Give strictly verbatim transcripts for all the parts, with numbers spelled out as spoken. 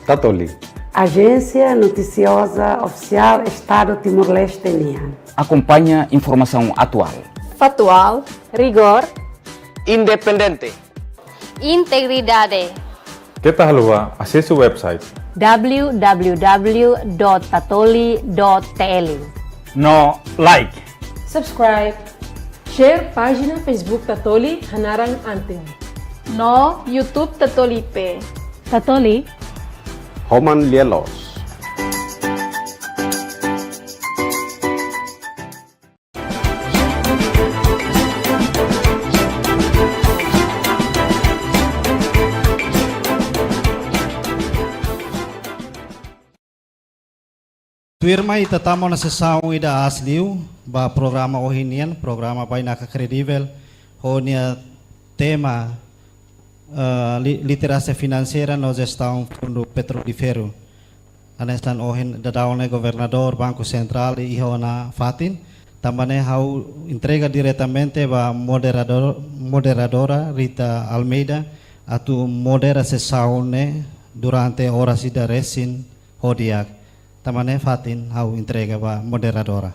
Tatoli. Agência Noticiosa Oficial Estado Timor-Leste nian. Akompaña informasaun atuál. Faktuál. Rigór. Independente. Integridade. Keta haluha asesu website W W W dot tatoli dot T L. No like. Subscribe. Share pájina Facebook Tatoli hanaran anten. No YouTube Tatoli P. Tatoli. Homan lia loos. Tuirmai ita tama ona sesaun ida aas liu ba programa ohin nian, programa Bainaka Kredivel, ho nia tema, eh, li-, literasia finanseira no jestaun fundu petrolíferu. Hanesan ohin daudaun ne'e Governadór Banku Sentrál iha ona fatin, tanba ne'e ha'u entrega diretamente ba moderadór, moderadora Rita Almeida, atu modera sesaun ne'e durante oras ida resin ho di'ak. Tanba ne'e fatin ha'u entrega ba moderadora.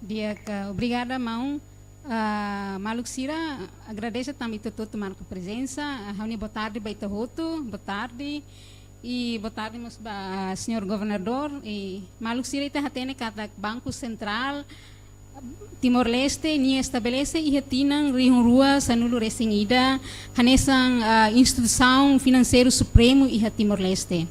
Di'ak, obrigada, maun. Ah, maluk sira, agradese tanba ita hotu marka prezensa. Ah, ha'u-nia boa tarde ba ita hotu, boa tarde. I boa tarde mós ba señór governadór. I maluk sira, ita hatene katak Banku Sentrál Timor-Leste nia estabelese iha tinan rihun rua sanulu resin ida, hanesan, ah, instituisaun finanseiru supremu iha Timor-Leste.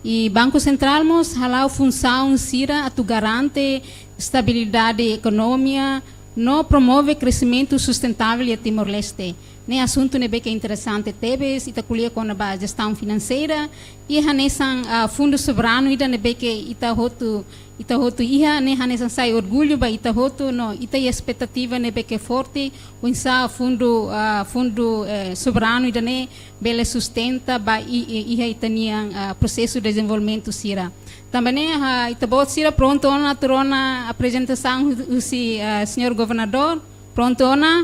I Banku Sentrál mós hala'o funsaun sira atu garante estabilidade ekonomia no promove kresimentu sustentável iha Timor-Leste. Ne'e asuntu ne'ebé ke interesante tebes, ita ko'alia kona-ba jestaun finanseira, i hanesan, ah, fundu soberanu ida ne'ebé ke ita hotu, ita hotu iha, ne'e hanesan sai orgullu ba ita hotu, no ita iha espetativa ne'ebé ke forte, oinsá fundu, ah, fundu, eh, soberanu ida-ne'e bele sustenta ba i, i, iha ita-nian, ah, prosesu dezenvolvimentu sira. Tanba ne'e, ah, ita-boot sira prontu ona atu rona aprezentasaun hu-, husi, ah, señór governadór? Prontu ona?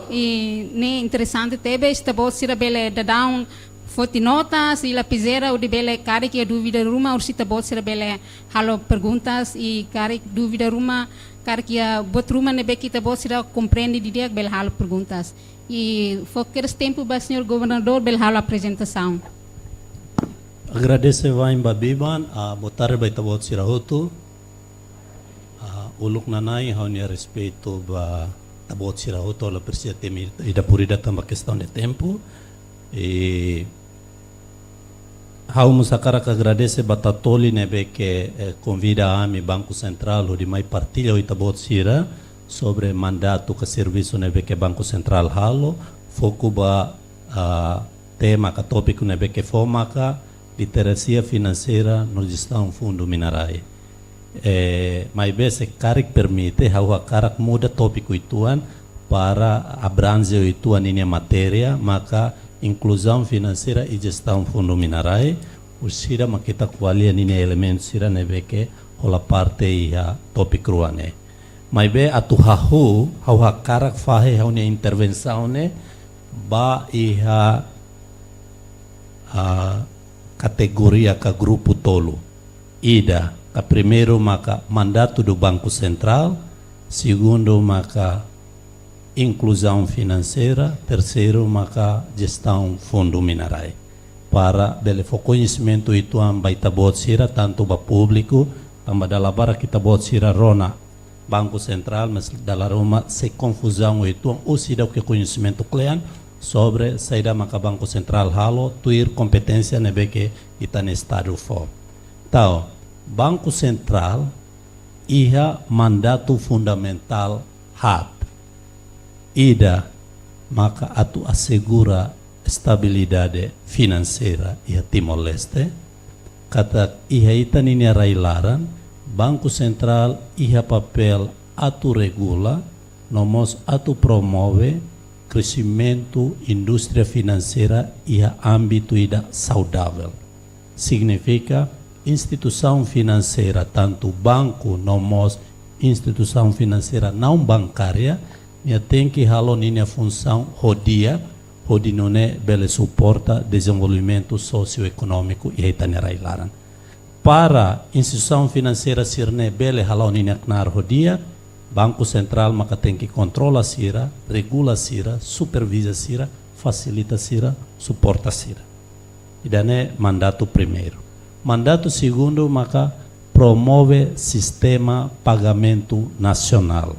I ne'e interesante tebes, ita-boot sira bele daudaun foti notas i lapizeira hodi bele karik iha dúvida ruma, orsida ita-boot sira bele halo perguntas i karik dúvida ruma, karik iha buat ruma ne'ebé ke ita-boot sira komprende didi'ak bele halo perguntas. I fó kedas tempu ba señór governadór bele halo aprezentasaun. Agradese wa'in ba Biban, ah, boa tarde ba ita-boot sira hotu. Ah, uluk nanain ha'u-nia respeitu ba ita-boot sira hotu, ha'u la presiza temi ida por ida tanba kestaun de tempu. I ha'u mós hakarak agradese ba Tatoli ne'ebé ke, eh, konvida ami Banku Sentrál hodi mai partilla ho ita-boot sira sobre mandatu ka servisu ne'ebé ke Banku Sentrál halo, foku ba, ah, tema ka tópiku ne'ebé ke fó maka literasia finanseira no jestaun fundu mina-rai. Eh, maibé se karik permite, ha'u hakarak muda tópiku uitoan para abrange uitoan ninia matéria, maka inkluzaun finanseira i jestaun fundu mina-rai, orsida mak ita ko'alia ninia elementu sira ne'ebé ke hola parte iha tópiku rua ne'e. Maibé atu hahú, ha'u hakarak fahe ha'u-nia intervensaun ne'e ba iha, ah, kategoria ka grupu tolu. Ida, ka primeiru maka mandatu do Banku Sentrál, segundu maka inkluzaun finanseira, terseiru maka jestaun fundu mina-rai. Para bele fó koñesimentu uitoan ba ita-boot sira, tantu ba públiku, tanba dala barak ita-boot sira rona Banku Sentrál, mas dala ruma sei konfuzaun uitoan, orsida ke koñesimentu kle'an sobre saida maka Banku Sentrál halo, tuir kompeténsia ne'ebé ke ita-nia Estadu fó. Entaun, Banku Sentrál iha mandatu fundamentál haat. Ida maka atu asegura estabilidade finanseira iha Timor-Leste, katak iha ita ninia rai-laran, Banku Sentrál iha papél atu regula, no mós atu promove kresimentu indústria finanseira iha ámbitu ida saudavel. Signifika instituisaun finanseira, tantu banku no mós instituisaun finanseira naun bankária, nia tenke halo ninia funsaun ho di'ak, hodi nune'e bele suporta dezenvolvimentu sosioekonómiku iha ita-nia rai-laran. Para instituisaun finanseira sira-ne'e bele hala'o ninia knaar ho di'ak, Banku Sentrál maka tenke kontrola sira, regula sira, superviza sira, fasilita sira, suporta sira. Ida-ne'e mandatu primeiru. Mandatu segundu maka promove sistema pagamentu nasionál.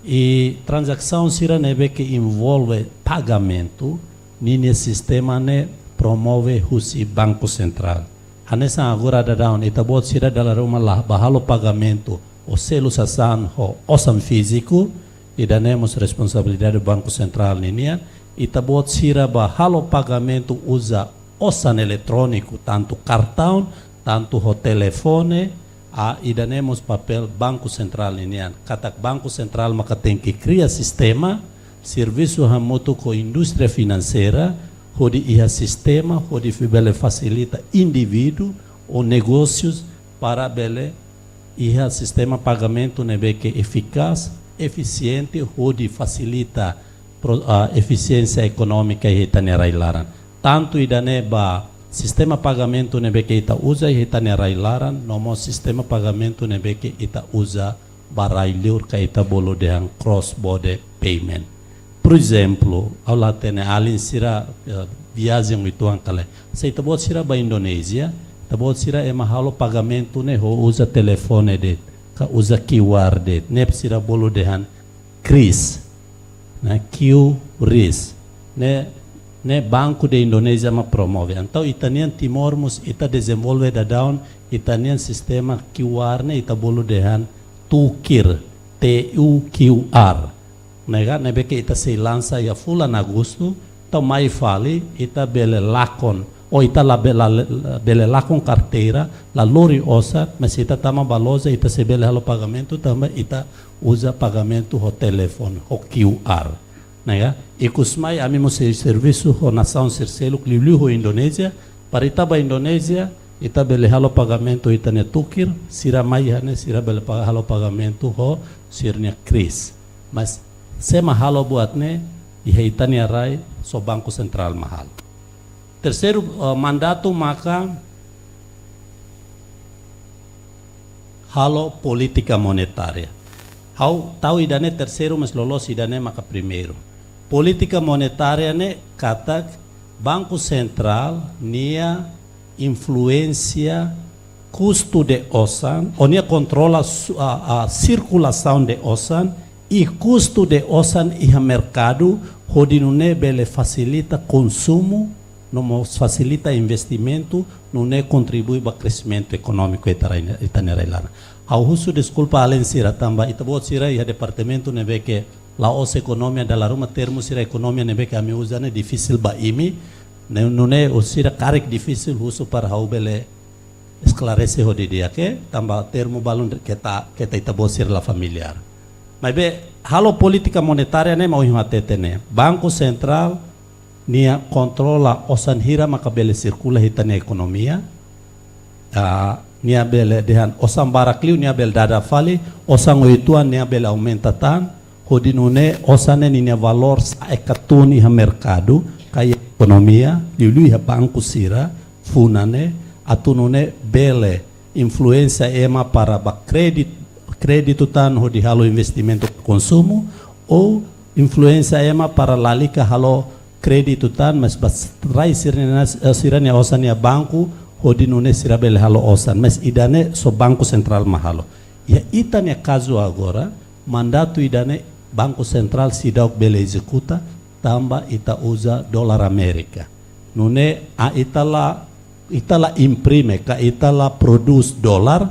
I tranzasaun sira ne'ebé ke envolve pagamentu, ninia sistema ne'e promove husi Banku Sentrál. Hanesan agora daudaun, ita-boot sira dala ruma la bá halo pagamentu ou selu sasán ho osan fíziku, ida-ne'e mós responsabilidade Banku Sentrál ninian. Ita-boot sira bá halo pagamentu uza osan eletróniku, tantu kartaun, tantu ho telefone, a, ida-ne'e mós papél Banku Sentrál ninian. Katak Banku Sentrál maka tenke kria sistema, servisu hamutuk ho indústria finanseira, hodi iha sistema, hodi fi-, bele fasilita indivíduu ou negósius para bele iha sistema pagamentu ne'ebé ke efikás, efisiente, hodi fasilita pro-, ah, efisiénsia ekonómika iha ita-nia rai-laran. Tantu ida-ne'e ba sistema pagamentu ne'ebé ke ita uza iha ita-nia rai-laran, no mós sistema pagamentu ne'ebé ke ita uza ba rai-liur ka ita bolu dehan cross border payment. Por ezemplu, ha'u la hatene alin sira, eh, viajen uitoan ka lae. Se ita-boot sira bá Indonézia, ita-boot sira ema halo pagamentu ne'e ho uza telefone de'it, ka uza Q R de'it, ne'e sira bolu dehan kris, ne'e, QRIS. Ne'e, ne'e Banco de Indonesia mak promove. Entaun ita-nian Timor mós ita dezenvolve daudaun ita-nian sistema Q R ne'e ita bolu dehan Tuqir, T U Q R. Ne'e ka, ne'ebé ke ita sei lansa iha fulan Agostu, entaun mai fali ita bele lakon, ou ita la be-, la, la, bele lakon karteira, la lori osan, mas ita tama ba loja, ita sei bele halo pagamentu, tanba ita uza pagamentu ho telefone, ho Q R. Ne'e ka, ikus mai ami mós sei servisu ho nasaun sira seluk, liuliu ho Indonézia, para ita bá Indonézia, ita bele halo pagamentu ita-nia Tuqir, sira mai iha ne'e, sira bele pa-, halo pagamentu ho sira-nia kris. Mas sé mak halo buat ne'e, iha ita-nia rai, só Banku Sentrál mak halo. Terseiru, eh, mandatu maka halo polítika monetária. Ha'u tau ida-ne'e terseiru, mas loloos ida-ne'e maka primeiru. Polítika monetária ne'e katak Banku Sentrál nia influénsia kustu de osan, ou nia kontrola su-, a, a sirkulasaun de osan, i kustu de osan iha merkadu, hodi nune'e bele fasilita konsumu, no mós fasilita investimentu, nune'e kontribui ba kreximentu ekonómiku ita rai-, ita-nia rai-laran. Ha'u husu deskulpa alin sira tanba ita-boot sira iha departamentu ne'ebé ke la'ós ekonomia, dala ruma termu sira ekonomia ne'ebé ke ami uza ne'e difisil ba imi, ne'e, nune'e o sira karik difisil husu para ha'u bele esklarese ho di'ak, ke tanba termu balun keta, keta ita-boot sira la familiár. Maibé, halo polítika monetária ne'e mak ohin hatete ne'e. Banku Sentrál nia kontrola osan hira maka bele sirkula iha ita-nia ekonomia. Ah, nia bele dehan osan barak liu nia bele dada fali, osan uitoan nia bele aumenta tan, hodi nune'e osan ne'e ninia valór sa'e ka tun iha merkadu, ka iha ekonomia, liuliu iha banku sira, funan ne'e, atu nune'e bele influénsia ema para bá krédit-, kréditu tan hodi halo investimentu konsumu, ou influénsia ema para lalika halo kréditu tan, mas bá rai sira-nia, eh, sira-nia osan iha banku, hodi nune'e sira bele halo osan. Mas ida-ne'e só Banku Sentrál mak halo. Iha ita-nia kazu agora, mandatu ida-ne'e Banku Sentrál seidauk bele ezekuta, tanba ita uza dolar Amérika. Nune'e, a, ita la, ita la imprime, ka ita la prodús dolar,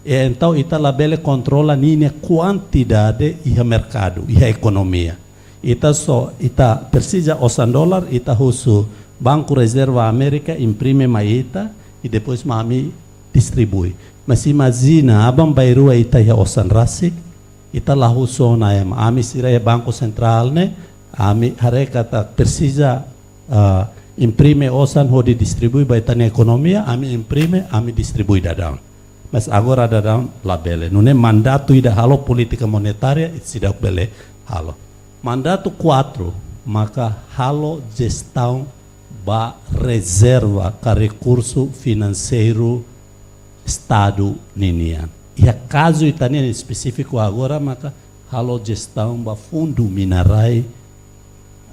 i entaun ita la bele kontrola ninia kuantidade iha merkadu, iha ekonomia. Ita só, ita presiza osan dolar, ita husu Banku Rezerva Amérika imprime mai ita, i depois mak ami distribui. Mas imajina, aban-bainrua ita iha osan rasik, ita la husu ona ema. Ami sira iha Banku Sentrál ne'e, ami haree katak presiza, ah, imprime osan hodi distribui ba ita-nia ekonomia, ami imprime, ami distribui daudaun. Mas agora daudaun labele. Nune'e mandatu ida halo polítika monetária, ita seidauk bele halo. Mandatu kuatru, maka halo jestaun ba rezerva ka rekursu finanseiru Estadu ninian. Iha kazu ita-nian espesífiku agora maka halo jestaun ba fundu mina-rai,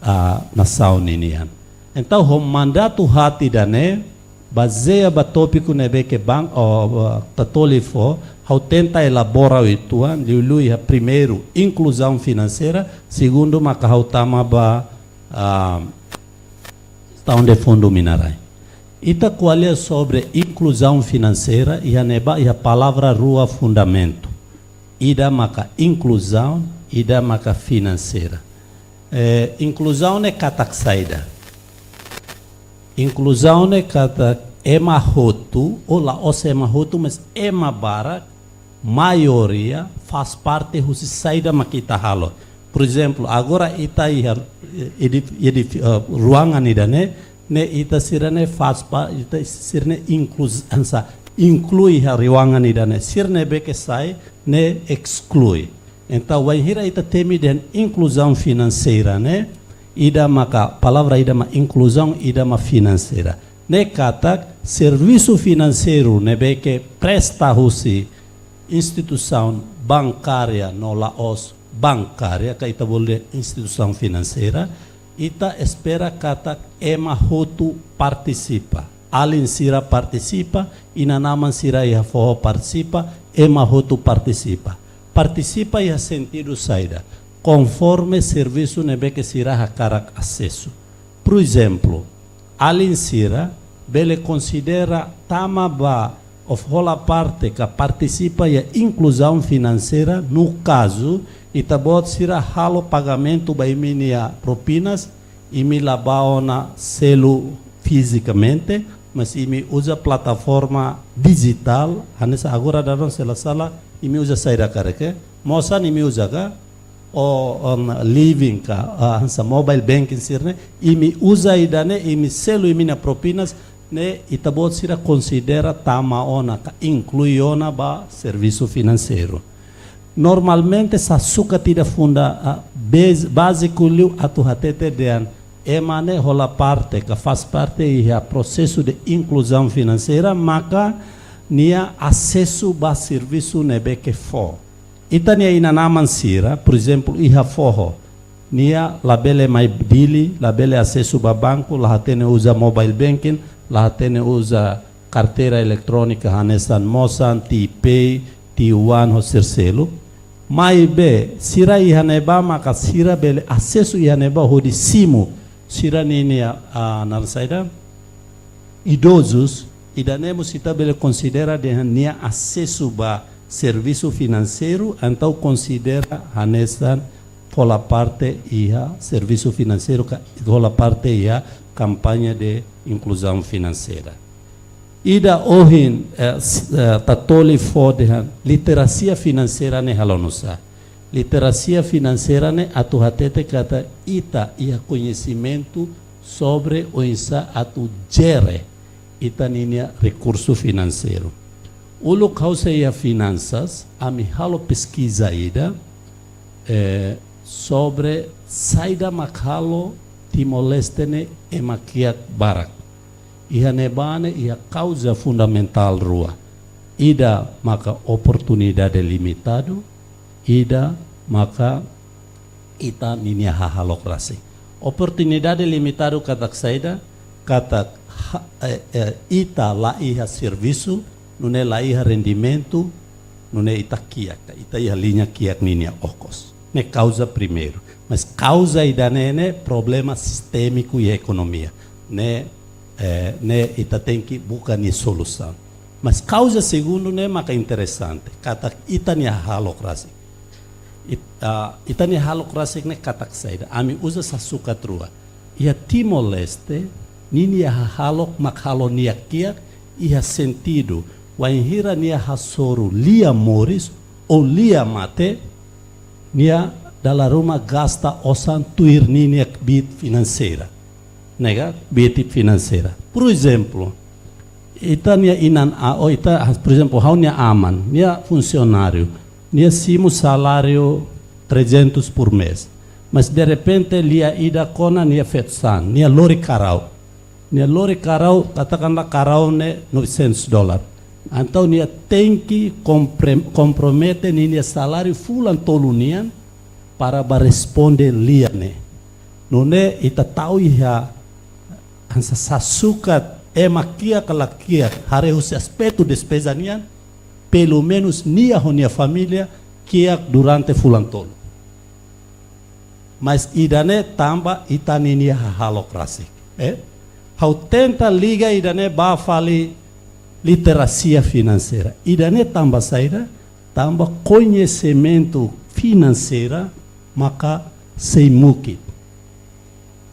ah, nasaun ninian. Entaun, ho mandatu haat ida-ne'e, bazeia ba tópiku ne'ebé ke ban, o, o, Tatoli fó, ha'u tenta elabora uitoan, liuliu iha primeiru, inkluzaun finanseira, segundu, maka ha'u tama ba, ah, jestaun de fundu mina-rai. Ita ko'alia sobre inkluzaun finanseira, iha ne'ebá, iha palavra rua fundamentu. Ida maka inkluzaun, ida maka finanseira. Eh, inkluzaun ne'e katak saida? Inkluzaun ne'e katak ema hotu, ou la'ós ema hotu, mas ema barak, maioria, faz parte husi saida mak ita halo. Por ezemplu, agora ita iha, eh, edif-, edif-, eh, ruangan ida-ne'e, ne'e ita sira-ne'e faz pa-, ita sira-ne'e inkluz-, hanesan, inklui iha ruangan ida-ne'e. Sira ne'ebé ke sai, ne'e eksklui. Entaun, wainhira ita temi dehan inkluzaun finanseira ne'e, ida maka, palavra ida mak inkluzaun, ida mak finanseira. Ne'e katak servisu finanseiru ne'ebé ke presta husi instituisaun bankária no la'ós bankária, ka ita bolu dehan instituisaun finanseira, ita espera katak ema hotu partisipa. Alin sira partisipa, inan-aman sira iha foho partisipa, ema hotu partisipa. Partisipa iha sentidu saida? Konforme servisu ne'ebé ke sira hakarak asesu. Por ezemplu, alin sira bele konsidera tama ba ou hola parte ka partisipa iha inkluzaun finanseira, no kazu, ita-boot sira halo pagamentu ba imi-nia propinas, imi la bá ona selu fizikamente, mas imi uza plataforma dijitál, hanesan agora daudaun se la sala, imi uza saida karik, eh? Mosan imi uza ka, ou, um, Livin ka, ah, hanesan mobile banking sira-ne'e, imi uza ida-ne'e, imi selu imi-nia propinas, ne'e ita-boot sira konsidera tama ona ka inklui ona ba servisu finanseiru. Normalmente sasukat ida funda, ah, bez-, báziku liu atu hatete dehan ema ne'e hola parte ka faz parte iha prosesu de inkluzaun finanseira, maka nia asesu ba servisu ne'ebé ke fó. Ita-nia inan-aman sira, por ezemplu, iha foho, nia labele mai Dili, labele asesu ba banku, la hatene uza mobile banking, la hatene uza karteira eletrónika hanesan Mosan, T-Pay, T one ho sira seluk. Maibé, sira iha ne'ebá maka sira bele asesu iha ne'ebá hodi simu sira-ninia, ah, naran saida, idozus, ida-ne'e mós ita bele konsidera dehan nia asesu ba servisu finanseiru, entaun konsidera hanesan hola parte iha servisu finanseiru ka hola parte iha kampaña de inkluzaun finanseira. Ida ohin, eh, s-, eh, Tatoli fó dehan literasia finanseira ne'e halo nu'usá. Literasia finanseira ne'e atu hatete katak ita iha koñesimentu sobre oinsá atu jere ita-ninia rekursu finanseiru. Uluk ha'u sei iha finansas, ami halo peskiza ida, eh, sobre saida mak halo Timor-Leste ne'e ema kiak barak. Iha ne'ebá ne'e iha kauza fundamentál rua. Ida maka oportunidade limitadu, ida maka ita-ninia hahalok rasik. Oportunidade limitadu katak saida, katak ha-, eh, eh, ita la iha servisu, nune'e la iha rendimentu, nune'e ita kiak, ita iha liña kiak ninia okos. Ne'e kauza primeiru. Mas kauza ida-ne'e ne'e problema sistémiku iha ekonomia. Ne'e, eh, ne'e ita tenke buka nia solusaun. Mas kauza segundu ne'e maka interesante. Katak ita-nia hahalok rasik. It-, ah, ita-nia hahalok rasik ne'e katak saida. Ami uza sasukat rua. Iha Timor-Leste, ninia hahalok mak halo nia kiak, iha sentidu, wainhira nia hasoru lia moris, ou lia mate, nia dala ruma gasta osan tuir ninia kbiit finanseira. Ne'e ka, kbiit finanseira. Por ezemplu, ita-nia inan a-, ou ita, por ezemplu, ha'u-nia aman, nia funsionáriu, nia simu saláriu trezentos por mês. Mas derrepente lia ida kona nia feto-saan, nia lori karau. Nia lori karau, katakanlah karau ne'e novecentos dólar. Entaun nia tenke kompre-, kompromete ninia saláriu fulan tolu nian para bá responde lia ne'e. Nune'e ita tau iha hanesan sasukat ema kiak ka la kiak, haree husi aspetu despeza nian, pelumenus nia ho nia família kiak durante fulan tolu. Mas ida-ne'e tanba ita ninia hahalok rasik. Eh? Ha'u tenta liga ida-ne'e ba fali literasia finanseira. Ida-ne'e tanba saida? Tanba koñesimentu finanseira maka sei mukit.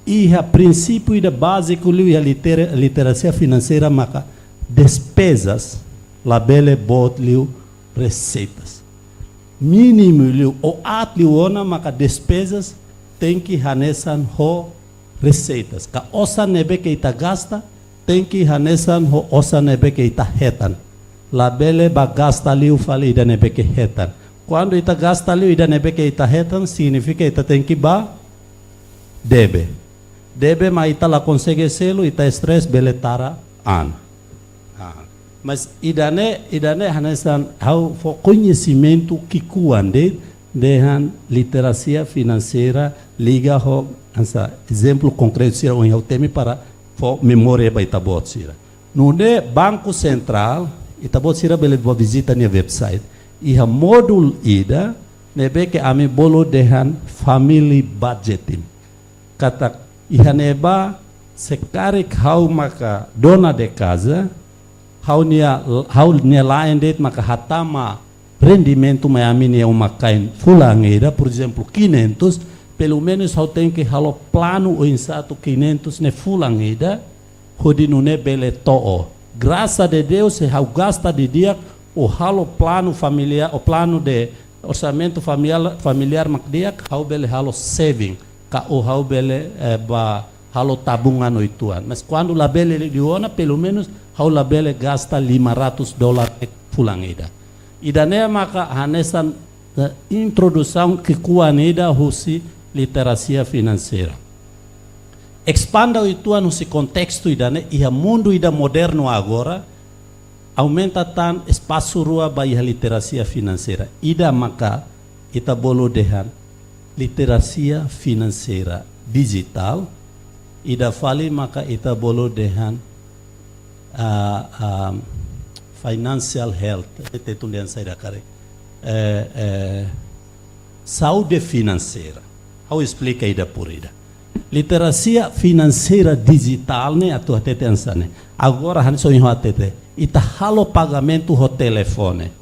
Iha prinsípiu ida báziku liu iha litera-, literasia finanseira maka despezas labele boot liu reseitas. Mínimu liu ou aat liu ona maka despezas tenke hanesan ho reseitas. Ka osan ne'ebé ke ita gasta, tenke hanesan ho osan ne'ebé ke ita hetan. Labele bá gasta liu fali ida ne'ebé ke hetan. Kuandu ita gasta liu ida ne'ebé ke ita hetan, signifika ita tenke bá debe. Debe, mas ita la konsege selu, ita stress, bele tara an. Ah. Mas ida-ne'e, ida-ne'e hanesan ha'u fó koñesimentu ki'ikoan de'it, dehan literasia finanseira liga ho, hanesan ezemplu konkretu sira ohin ha'u temi para fó memória ba ita-boot sira. Nune'e Banku Sentrál, ita-boot sira bele bá vizita nia website. Iha módulu ida ne'ebé ke ami bolu dehan family budgeting. Katak iha ne'ebá se karik ha'u maka dona de casa, ha'u-nia, ha'u-nia la'en de'it maka hatama rendimentu mai ami-nia uma-kain fulan ida, por ezemplu, quinhentos, pelumenus ha'u tenke halo planu oinsá atu quinhentos ne'e fulan ida, hodi nune'e bele to'o. Grasa de Deus, se ha'u gasta didi'ak, ou halo planu familiár, ou planu de orsamentu familiár, familiár mak di'ak, ha'u bele halo saving, ka ou ha'u bele, eh, bá halo tabungan uitoan. Mas kuandu labele liu ona, pelumenus ha'u labele gasta lima ratus dólar fulan ida. Ida-ne'e maka hanesan, eh, introdusaun ki'ikoan ida husi literasia finanseira. Espanda uitoan husi kontestu ida-ne'e, iha mundu ida modernu agora, aumenta tan espasu rua ba iha literasia finanseira. Ida maka ita bolu dehan literasia finanseira dijitál, ida fali maka ita bolu dehan, ah, ah, financial health, eh, Tetun dehan saida karik. Eh, eh, saúde finanseira. Ha'u esplika ida por ida. Literasia finanseira dijitál ne'e atu hatete hanesan ne'e. Agora hanesan ohin ha'u hatete, ita halo pagamentu ho telefone.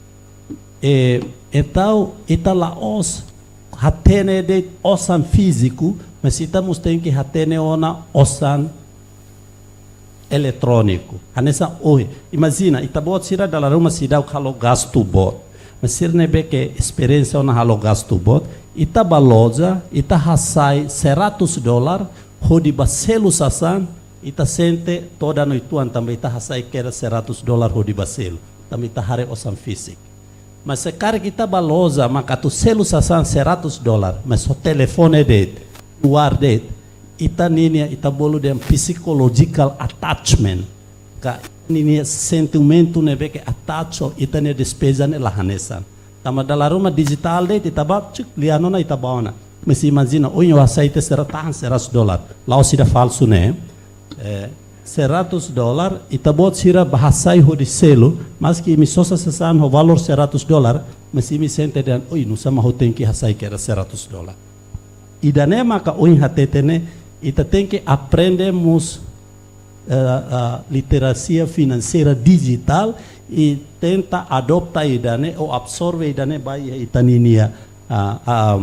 E, entaun, ita la'ós hatene de'it osan fíziku, mas ita mós tenke hatene ona osan eletróniku. Hanesan ohin, imajina, ita-boot sira dala ruma seidauk halo gastu boot. Mas sira ne'ebé ke esperiénsia ona halo gastu boot, ita bá loja, ita hasai seratus dólar, hodi bá selu sasán, ita sente todan uitoan tanba ita hasai kedas seratus dólar hodi bá selu. Tanba ita haree osan fíziku. Mas se karik ita bá loja, maka atu selu sasán seratus dólar, mas ho telefone de'it, luar de'it, ita ninia, ita bolu dehan psychological attachment. Ka ninia sentimentu ne'ebé ke attach ho ita-nia despeza ne'e la hanesan. Tanba dala ruma dijitál de'it, ita bá, cuk, lia ona, ita bá ona. Mas imajina, ohin ha'u hasai tiha sera-, tahan seratus dólar. La'ós ida falsu ne'e. Eh, seratus dólar, ita-boot sira bá hasai hodi selu, maski imi sosa sasán ho valór seratus dólar, mas imi sente dehan, oi, nusá mak ha'u tenke hasai kedas seratus dólar. Ida-ne'e maka ohin hatete ne'e, ita tenke aprende mós, eh, eh, literasia finanseira dijitál i tenta adota ida-ne'e ou absorve ida-ne'e ba iha ita ninia, ah, ah,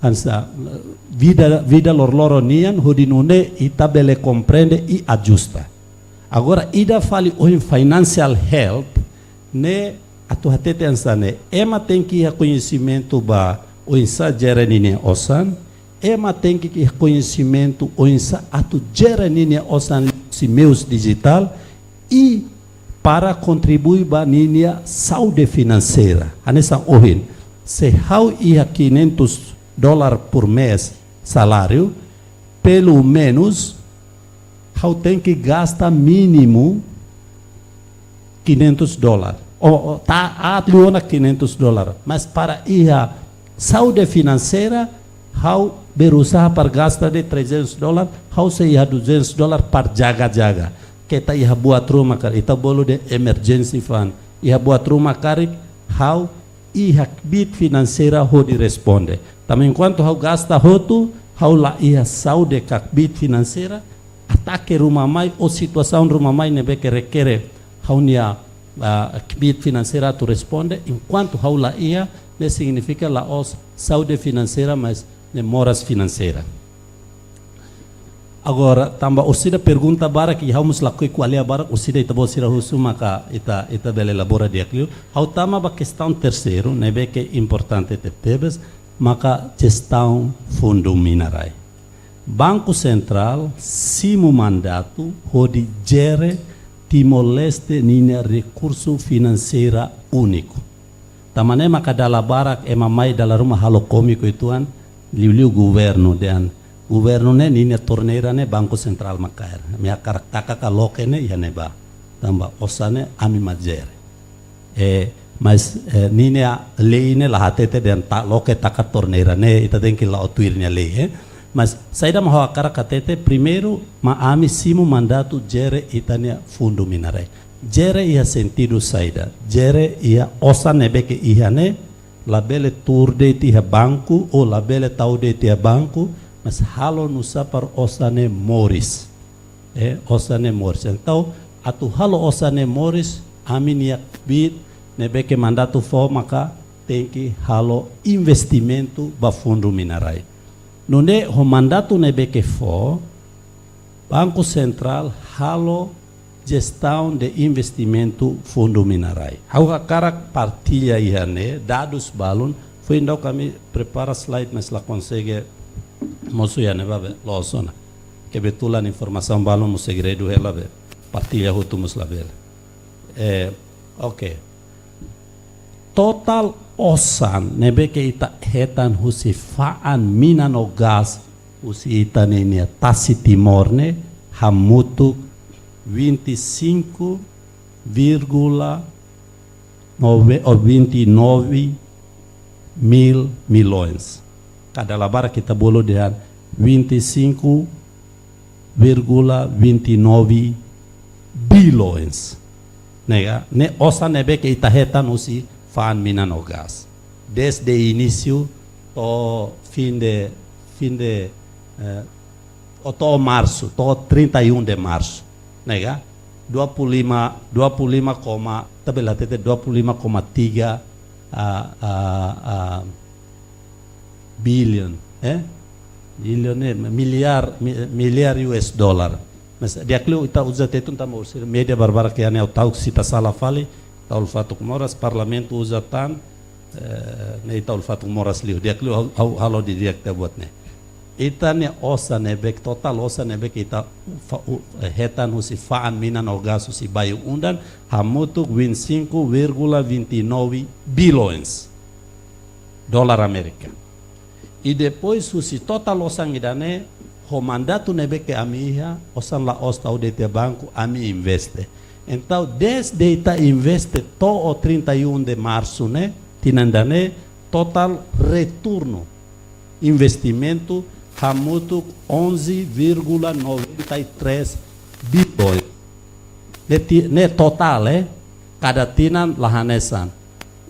hanesan, eh, vida, vida loroloron nian, hodi nune'e ita bele komprende i ajusta. Agora, ida fali ohin financial health, ne'e atu hatete hanesan ne'e, ema tenke iha koñesimentu ba oinsá jere ninia osan, ema tenke iha koñesimentu oinsá atu jere ninia osan husi meius dijitál, i para kontribui ba ninia saúde finanseira. Hanesan ohin, se ha'u iha quinhentos dólar por mês saláriu, pelo menos ha'u tenke gasta mínimu quinhentos dólar. Ou, ou, ta, aat liu ona quinhentos dólar. Mas para iha saúde finanseira, ha'u berusaha para gasta de trezentos dólar, ha'u sei iha duzentos dólar para jaga-jaga. Keta iha buat ruma karik, ita bolu dehan emergency fund. Iha buat ruma karik, ha'u iha kbiit finanseira hodi responde. Tanba enkuantu ha'u gasta hotu, ha'u la iha saúde ka kbiit finanseira, atake ruma mai ou situasaun ruma mai ne'ebé ke rekere ha'u-nia, ah, kbiit finanseira atu responde, enkuantu ha'u la iha, ne'e signifika la'ós saúde finanseira, mas ne'e moras finanseira. Agora, tanba orsida pergunta barak, i ha'u mós lakohi ko'alia barak, orsida ita-boot sira husu maka ita, ita bele elabora di'ak liu. Ha'u tama ba kestaun terseiru, ne'ebé ke importante tebetebes, maka jestaun fundu mina-rai. Banku Sentrál simu mandatu hodi jere Timor-Leste ninia rekursu finanseira úniku. Tanba ne'e maka dala barak ema mai dala ruma halo kómiku uitoan, liuliu governu dehan. Governu ne'e ninia torneira ne'e Banku Sentrál mak kaer. Ami hakarak taka ka loke ne'e iha ne'ebá. Tanba osan ne'e ami mak jere. Eh, mas, eh, ninia lei ne'e la hatete dehan ta-, loke taka torneira ne'e, ita tenke la'o tuir nia lei, eh. Mas saida mak ha'u hakarak hatete, primeiru mak ami simu mandatu jere ita-nia fundu mina-rai. Jere iha sentidu saida? Jere iha osan ne'ebé ke iha ne'e, labele tuur de'it iha banku, ou labele tau de'it iha banku, mas halo nusá para osan ne'e moris. Eh, osan ne'e moris. Entaun, atu halo osan ne'e moris, ami-nia kbiit ne'ebé ke mandatu fó maka tenke halo investimentu ba fundu mina-rai. Nune'e ho mandatu ne'ebé ke fó, Banku Sentrál halo jestaun de investimentu fundu mina-rai. Ha'u hakarak partilla iha ne'e, dadus balun, foin daudauk ami prepara slide, mas la konsege mosu iha ne'ebá be, loos ona. Kebetulan informasaun balun mós segredu hela be, partilla hotu mós labele. Eh, oke. Totál osan ne'ebé ke ita hetan husi fa'an mina no gás husi ita ninia tasi Timor ne'e hamutuk vinte e cinco vírgula nove, ou vinte e nove mil milhões. Ka dala barak ita bolu dehan vinte e cinco vírgula vinte e nove bilhões. Ne'e ka, ne'e osan ne'ebé ke ita hetan husi fa'an mina no gás. Desde inísiu to'o fim de, fim de, eh, ou to'o março, to'o trinta e um de março. Ne'e ka, dua puluh lima, dua puluh lima koma, tabela tete dua puluh lima koma tiga, ah, ah, ah, billion, eh? Billion ne'e, miliar, mi-, miliar U S dollar. Mas di'ak liu ita uza Tetun tanba orsida média barak-barak iha ne'e, ha'u ta'uk se ita sala fali, ita ulun-fatuk moras, parlamentu uza tan, eh, ne'e ita ulun-fatuk moras liu. Di'ak liu ha'u, ha'u halo didi'ak tiha buat ne'e. Ita-nia osan ne'ebé, totál osan ne'ebé ke ita fa-, u-, eh, hetan husi fa'an mina no gás husi Bayu Undan, hamutuk vinte e cinco vírgula vinte e nove bilhões dólar Amérika. I depois husi totál osan ida-ne'e, ho mandatu ne'ebé ke ami iha, osan la'ós tau de'it iha banku, ami investe. Entaun, desde ita investe to'o trinta e um de março ne'e, tinan ida-ne'e, totál retornu investimentu hamutuk onze vírgula noventa e três bilhões. Ne'e ti-, ne'e totál, eh, kada tinan la hanesan.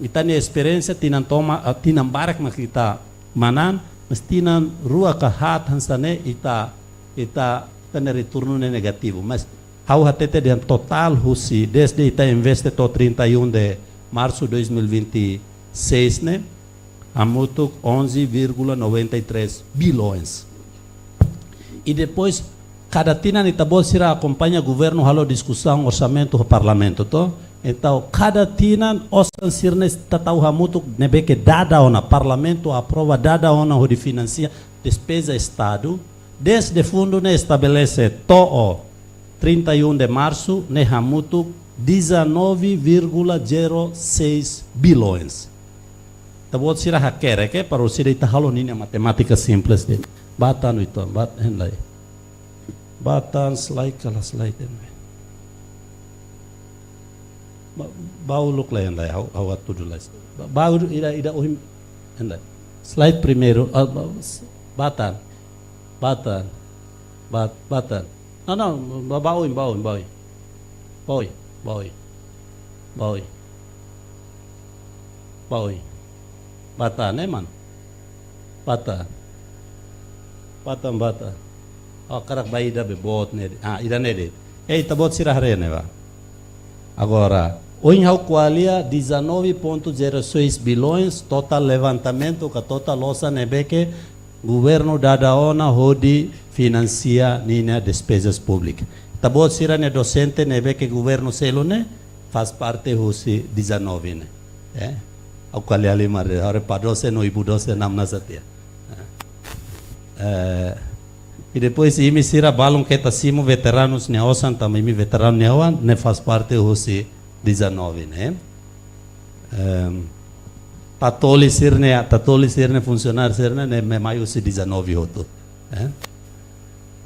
Ita-nia esperiénsia tinan tomak, eh, tinan barak mak ita manán, mas tinan rua ka haat hanesan ne'e ita, ita, ita-nia retornu ne'e negativu. Mas ha'u hatete dehan totál husi, desde ita investe to'o trinta e um de março dois mil e vinte e seis ne'e, hamutuk onze vírgula noventa e três bilhões. I depois, kada tinan ita-boot sira akompaña governu halo diskusaun orsamentu ho parlamentu, to? Entaun, kada tinan osan sira-ne'e ita tau hamutuk ne'ebé ke dada ona, parlamentu aprova dada ona hodi finansia despeza Estadu, desde fundu ne'e estabelese to'o trinta e um de março, ne'e hamutuk dezanove vírgula zero seis bilhões. Ita-boot sira hakerek, para orsida ita halo ninia matemátika simples de'it. Bá tan uitoan, bá tan lai. Bá tan slide, kala slide ne'e. Bá, bá uluk lai, lai, ha'u, ha'u hatudu lai. Bá, bá uluk, ida, ida ohin, lai. Slide primeiru, ah, bá, s-, bá tan. Bá tan. Bá, bá tan. Não, não, bá, bá oin, bá oin, bá oin. Bá oin, bá oin. Bá oin. Bá oin. Bá tan, ne'e, mano? Bá tan. Bá tan, bá tan. Oh, hakarak bá ida be boot ne'e. Ah, ida-ne'e de'it. Ei, ita-boot sira haree ne'e bá. Agora, ohin ha'u ko'alia dezanove ponto zero seis bilhões total levantamentu ka total osan ne'ebé ke governu dada ona hodi finansia ninia despezas públikas. Ita-boot sira-nia dosente ne'ebé ke governu selu ne'e faz parte husi dezanove ne'e. Eh? Ha'u ko'alia halimar de'it, haree pá doze no ibu doze namna satia. Eh, i depois imi sira balun keta simu veteranus nia osan tanba imi veteranu nia oan, ne'e faz parte husi dezanove ne'e. Em, tatoli sira-ne'e, tatoli sira-ne'e, funsionáriu sira-ne'e, ne'e mai husi dezanove hotu. Eh?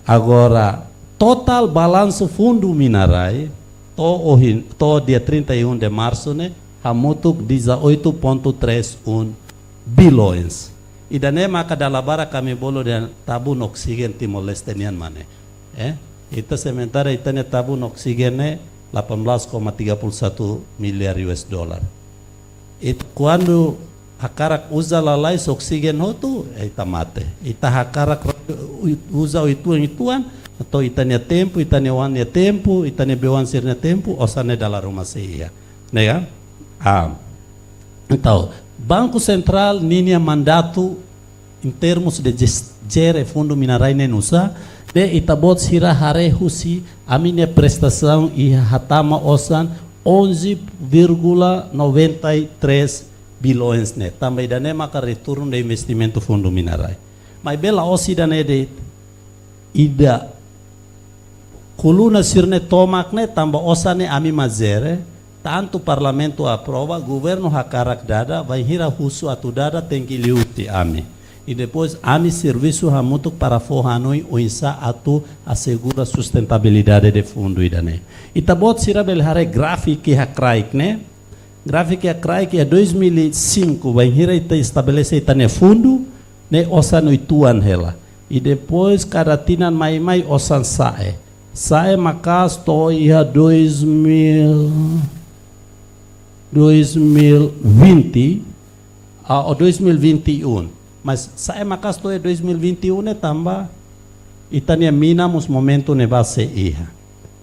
Agora, total balansu fundu mina-rai, to'o ohin, to'o dia trinta e um de março ne'e, hamutuk dezoito ponto três um bilhões. Ida-ne'e maka dala barak ami bolu dehan tabun oksígenu Timor-Leste nian mak ne'e. Eh? Ita sementara ita-nia tabun oksígenu ne'e delapan belas koma tiga puluh satu miliar U S dollar. Ita kuandu hakarak uza lalais oksígenu hotu, eh, ita mate. Ita hakarak uza uitoan-uitoan, atau ita-nia tempu, ita-nia oan nia tempu, ita-nia bei-oan sira-nia tempu, osan ne'e dala ruma sei iha. Ne'e ka? Ah. Entaun, Banku Sentrál ninia mandatu em termos de jes-, jere fundu mina-rai ne'e nusá, ne'e ita-boot sira haree husi ami-nia prestasaun iha hatama osan onze vírgula noventa e três bilhões ne'e. Tanba ida-ne'e maka retorno de investimentu fundu mina-rai. Maibé la'ós ida-ne'e de'it, ida koluna sira-ne'e tomak ne'e tanba osan ne'e ami mak jere, tantu Parlamentu aprova, governu hakarak dada, bainhira husu atu dada tenke liu husi ami. I depois ami servisu hamutuk para fó hanoin oinsá atu asegura sustentabilidade de fundu ida-ne'e. Ita-boot sira bele haree gráfiku iha kraik ne'e. Gráfiku iha kraik iha dois mil e cinco, bainhira ita estabelese ita-nia fundu, ne'e osan uitoan hela. I depois kada tinan mai-mai osan sa'e. Sa'e maka'as to'o iha dois mil, dois mil vinte, ah, ou dois mil vinte e um. Mas sa'e maka'as to'o iha dois mil vinte e um ne'e tanba ita-nia mina mós momentu ne'ebá sei iha.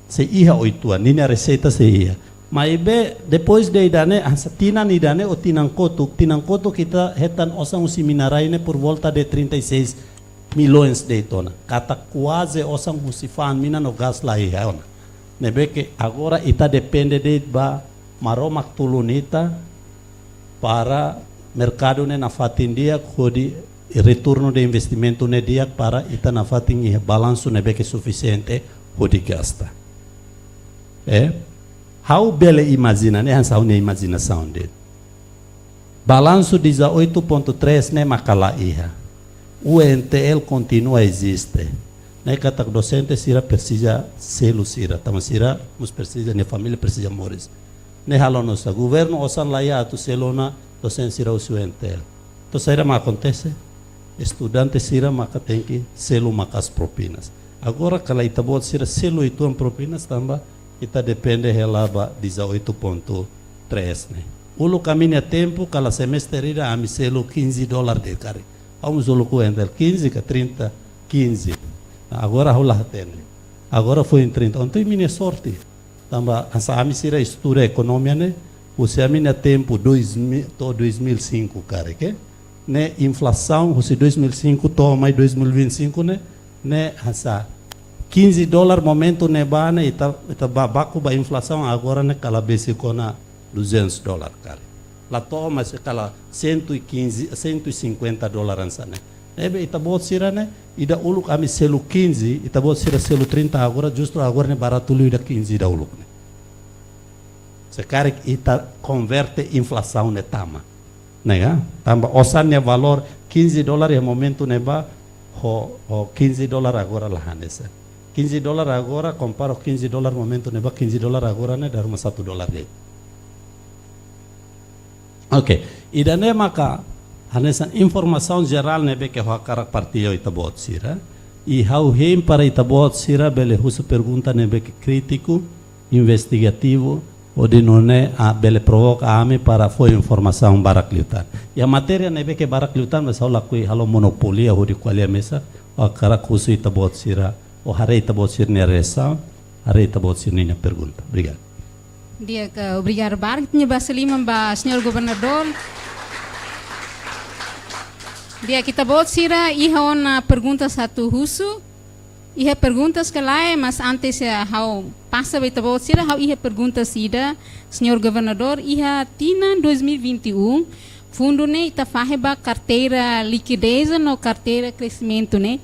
Sei iha uitoan, ninia reseita sei iha. Maibé, depois de ida-ne'e, hanesan tinan ida-ne'e ou tinan kotuk, tinan kotuk ita hetan osan husi mina-rai ne'e por volta de trinta e seis milhões de'it ona. Katak kuaze osan husi fa'an mina no gás la iha ona. Ne'ebé ke agora ita depende de'it ba Maromak tulun ita para merkadu ne'e nafatin di'ak hodi retorno de investimentu ne'e di'ak para ita nafatin iha balansu ne'ebé ke sufisiente hodi gasta. Eh? Ha'u bele imajina, ne'e hanesan ha'u-nia imajinasaun de'it. Balansu dezoito ponto três ne'e maka la iha. U N T L kontinua eziste. Ne'e katak dosente sira presiza selu sira, tanba sira mós presiza, nia família presiza moris. Ne'e halo nusá, governu osan la iha atu selu ona dosente sira husi U N T L. Entaun saida mak akontese? Estudante sira maka tenke selu maka'as propinas. Agora kala ita-boot sira selu uitoan propinas tanba ita depende hela ba dezoito ponto três ne'e. Uluk ami-nia tempu kala semestre ida ami selu quinze dólar de'it karik. Ha'u mós uluk U N T L quinze ka trinta, quinze. Agora ha'u la hatene. Agora foin trinta. Entaun imi-nia sorte. Tanba hanesan ami sira estuda ekonomia ne'e, husi ami-nia tempu dois mil, to'o dois mil e cinco karik, eh? Ne'e inflasaun husi dois mil e cinco to'o mai dois mil e vinte e cinco ne'e, ne'e hanesan quinze dólar momentu ne'ebá ne'e ita, ita ba, baku ba inflasaun agora ne'e kala besik ona duzentos dólar karik. La to'o, mas kala cento e quinze, cento e cinquenta dólar hanesan ne'e. Ne'ebé ita-boot sira ne'e, ida uluk ami selu quinze, ita-boot sira selu trinta agora, justru agora ne'e baratu liu ida quinze ida uluk ne'e. Se karik ita konverte inflasaun ne'e tama. Ne'e ka? Tanba osan nia valór quinze dólar iha momentu ne'ebá, ho, ho quinze dólar agora la hanesan. Quinze dólar agora, kompara ho quinze dólar momentu ne'ebá, quinze dólar agora ne'e dala ruma satu dólar de'it. Oke, ida-ne'e maka hanesan informasaun jerál ne'ebé ke ha'u hakarak partilla ho ita-boot sira. I ha'u hein para ita-boot sira bele husu pergunta ne'ebé ke krítiku, investigativu, hodi nune'e bele provoka ami para fó informasaun barak liután. Iha matéria ne'ebé ke barak liután, mas ha'u lakohi halo monopolia hodi ko'alia mesak, ha'u hakarak husu ita-boot sira, ou haree ita-boot sira-nia reasaun, haree ita-boot sira-nia pergunta. Obrigadu. Di'ak, obrigadu barak. Ita-nia basa liman ba Señór Governadór. Di'ak, ita-boot sira iha ona perguntas atu husu. Iha perguntas ka lae, mas antes, eh, ha'u pasa ba ita-boot sira, ha'u iha perguntas ida, Señór Governadór, iha tinan dois mil e vinte e um, fundu ne'e ita fahe ba karteira likidez no karteira kresimentu ne'e.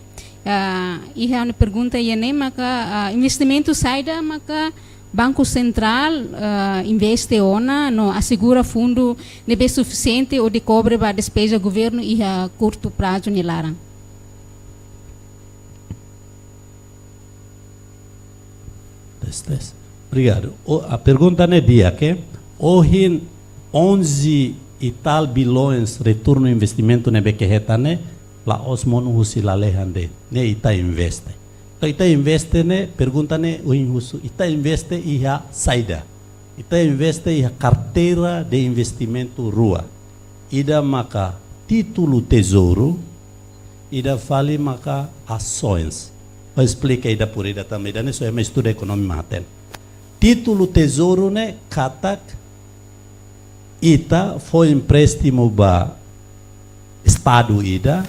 Ah, iha ona pergunta iha ne'e maka, ah, investimentu saida maka Banku Sentrál, ah, investe ona no asegura fundu ne'ebé sufisiente hodi kobre ba despeza governu iha kurtu prazu nia laran. Tes, tes. Obrigadu. O, a pergunta ne'e di'ak, ohin onze e tal bilhões retornu investimentu ne'ebé ke hetan ne'e, la'ós monu husi lalehan de'it, ne'e ita investe. Entaun ita investe ne'e, pergunta ne'e ohin husu, ita investe iha saida? Ita investe iha karteira de investimentu rua. Ida maka títulu tezouru, ida fali maka asoens. Ha'u esplika ida por ida tanba ida-ne'e só ema estuda ekonomia mak hatene. Títulu tezouru ne'e katak ita fó empréstimu ba estadu ida,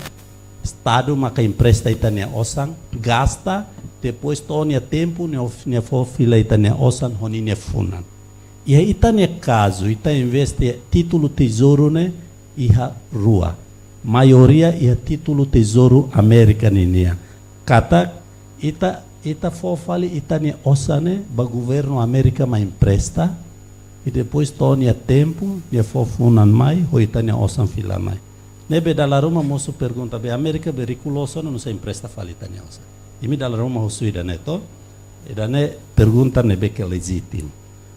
estadu maka empresta ita-nia osan, gasta, depois to'o nia tempu, nia, nia fó fila ita-nia osan ho ninia funan. Iha ita-nia kazu, ita investe títulu tezouru ne'e iha rua. Maioria iha títulu tezouru Amérika ninian. Katak ita, ita fó fali ita-nia osan ne'e ba governu Amérika mai empresta, i depois to'o nia tempu, nia fó funan mai, ho ita-nia osan fila mai. Ne'ebé dala ruma mosu pergunta, be Amérika be riku loos ona, nusá empresta fali ita-nia osan? Imi dala ruma husu ida-ne'e to? Ida-ne'e pergunta ne'ebé ke lejítimu.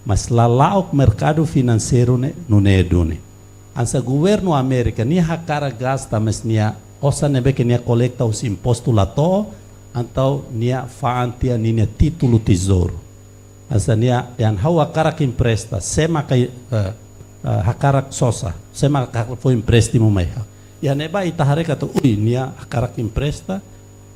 Mas lala'ok merkadu finanseiru ne'e nune'e duni. Hanesan governu Amérika, nia hakarak gasta, mas nia osan ne'ebé ke nia kolekta husi impostu la to'o, entaun nia fa'an tiha ninia títulu tezouru. Hanesan nia dehan ha'u hakarak empresta, sé maka, eh, eh, hakarak sosa, sé maka hakarak fó empréstimu mai ha'u. Iha ne'ebá ita haree katak, ui, nia hakarak empresta,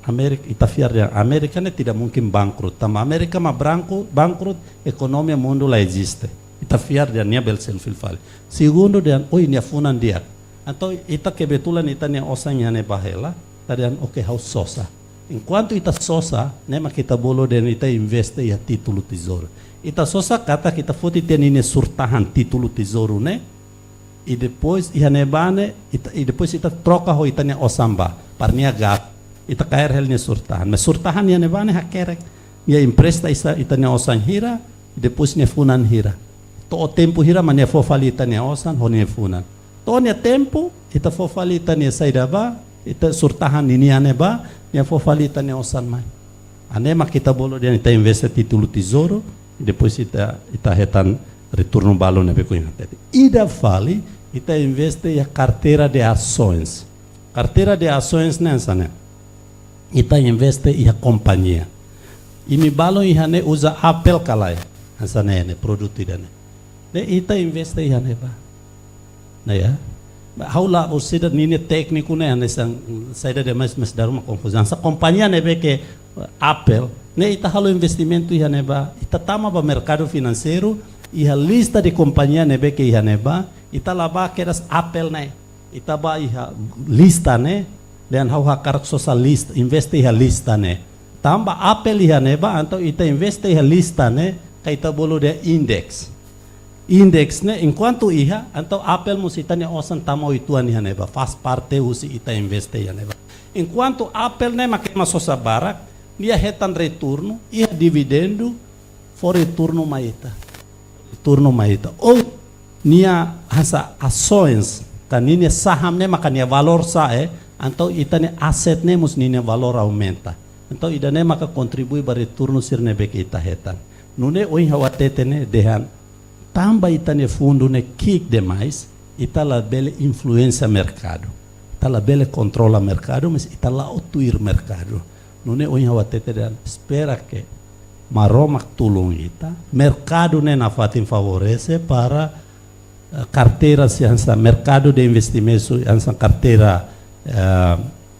Amérika, ita fiar dehan Amérika ne'e tidak mungkin bangkrut. Tanba Amérika mak bangkrut, bangkrut, ekonomia mundu la eziste. Ita fiar dehan nia bele seluk fila fali. Segundu dehan, oi, nia funan di'ak. Entaun ita kebetulan ita-nia osan iha ne'ebá hela, ita dehan, oke, ha'u sosa. Enkuantu ita sosa, ne'e mak ita bolu dehan ita investe iha títulu tezouru. Ita sosa katak ita foti tiha ninia surtahan títulu tezouru ne'e, i depois iha ne'ebá ne'e, ita, i depois ita troka ho ita-nia osan bá, para nia gasta, ita kaer hela nia surtahan. Mas surtahan iha ne'ebá ne'e hakerek. Nia empresta ita, ita-nia osan hira, i depois nia funan hira. To'o tempu hira mak nia fó fali ita-nia osan ho nia funan. To'o nia tempu, ita fó fali ita-nia saida bá, ita surtahan ninian ne'ebá, nia fó fali ita-nia osan mai. Hanesan mak ita bolu dehan ita investe títulu tezouru, i depois ita, ita hetan retornu balu ne'ebé ke ohin hatete. Ida fali, ita investe iha karteira de ações. Karteira de ações ne'e hanesan ne'e. Ita investe iha kompañia. Imi balun iha ne'e uza Apple ka lae? Hanesan ne'e, ne'e produtu ida-ne'e. Ne'e ita investe iha ne'ebá. Ne'e ya. Ha'u la, orsida ninia tékniku ne'e, hanesan saida demais, mas dala ruma konfuzaun. Hanesan kompañia ne'ebé ke, eh, Apple, ne'e ita halo investimentu iha ne'ebá, ita tama ba merkadu finanseiru, iha lista de kompañia ne'ebé ke iha ne'ebá, ita la bá kedas Apple ne'e. Ita bá iha lista ne'e, dehan ha'u hakarak sosa lista, investe iha lista ne'e. Tanba Apple iha ne'ebá, entaun ita investe iha lista ne'e, ka ita bolu dehan index. Index ne'e, enkuantu iha, entaun Apple mós ita-nia osan tama uitoan iha ne'ebá, faz parte husi ita investe iha ne'ebá. Enkuantu Apple ne'e mak ema sosa barak, nia hetan retornu, iha dividendu, fó retornu mai ita. Retornu mai ita. Ou nia hanesan ações, Ka ninia saham ne'e maka nia valór sa'e, entaun ita-nia aset ne'e mós ninia valór aumenta. Entaun ida-ne'e maka kontribui ba retornu sira ne'ebé ke ita hetan. Nune'e ohin ha'u hatete ne'e dehan, tanba ita-nia fundu ne'e ki'ik demais, ita labele influénsia merkadu. Ita labele kontrola merkadu, mas ita la'o tuir merkadu. Nune'e ohin ha'u hatete dehan, espera ke Maromak tulun ita, merkadu ne'e nafatin favorese para, eh, karteira sira hanesan merkadu de investimentu, hanesan karteira, eh,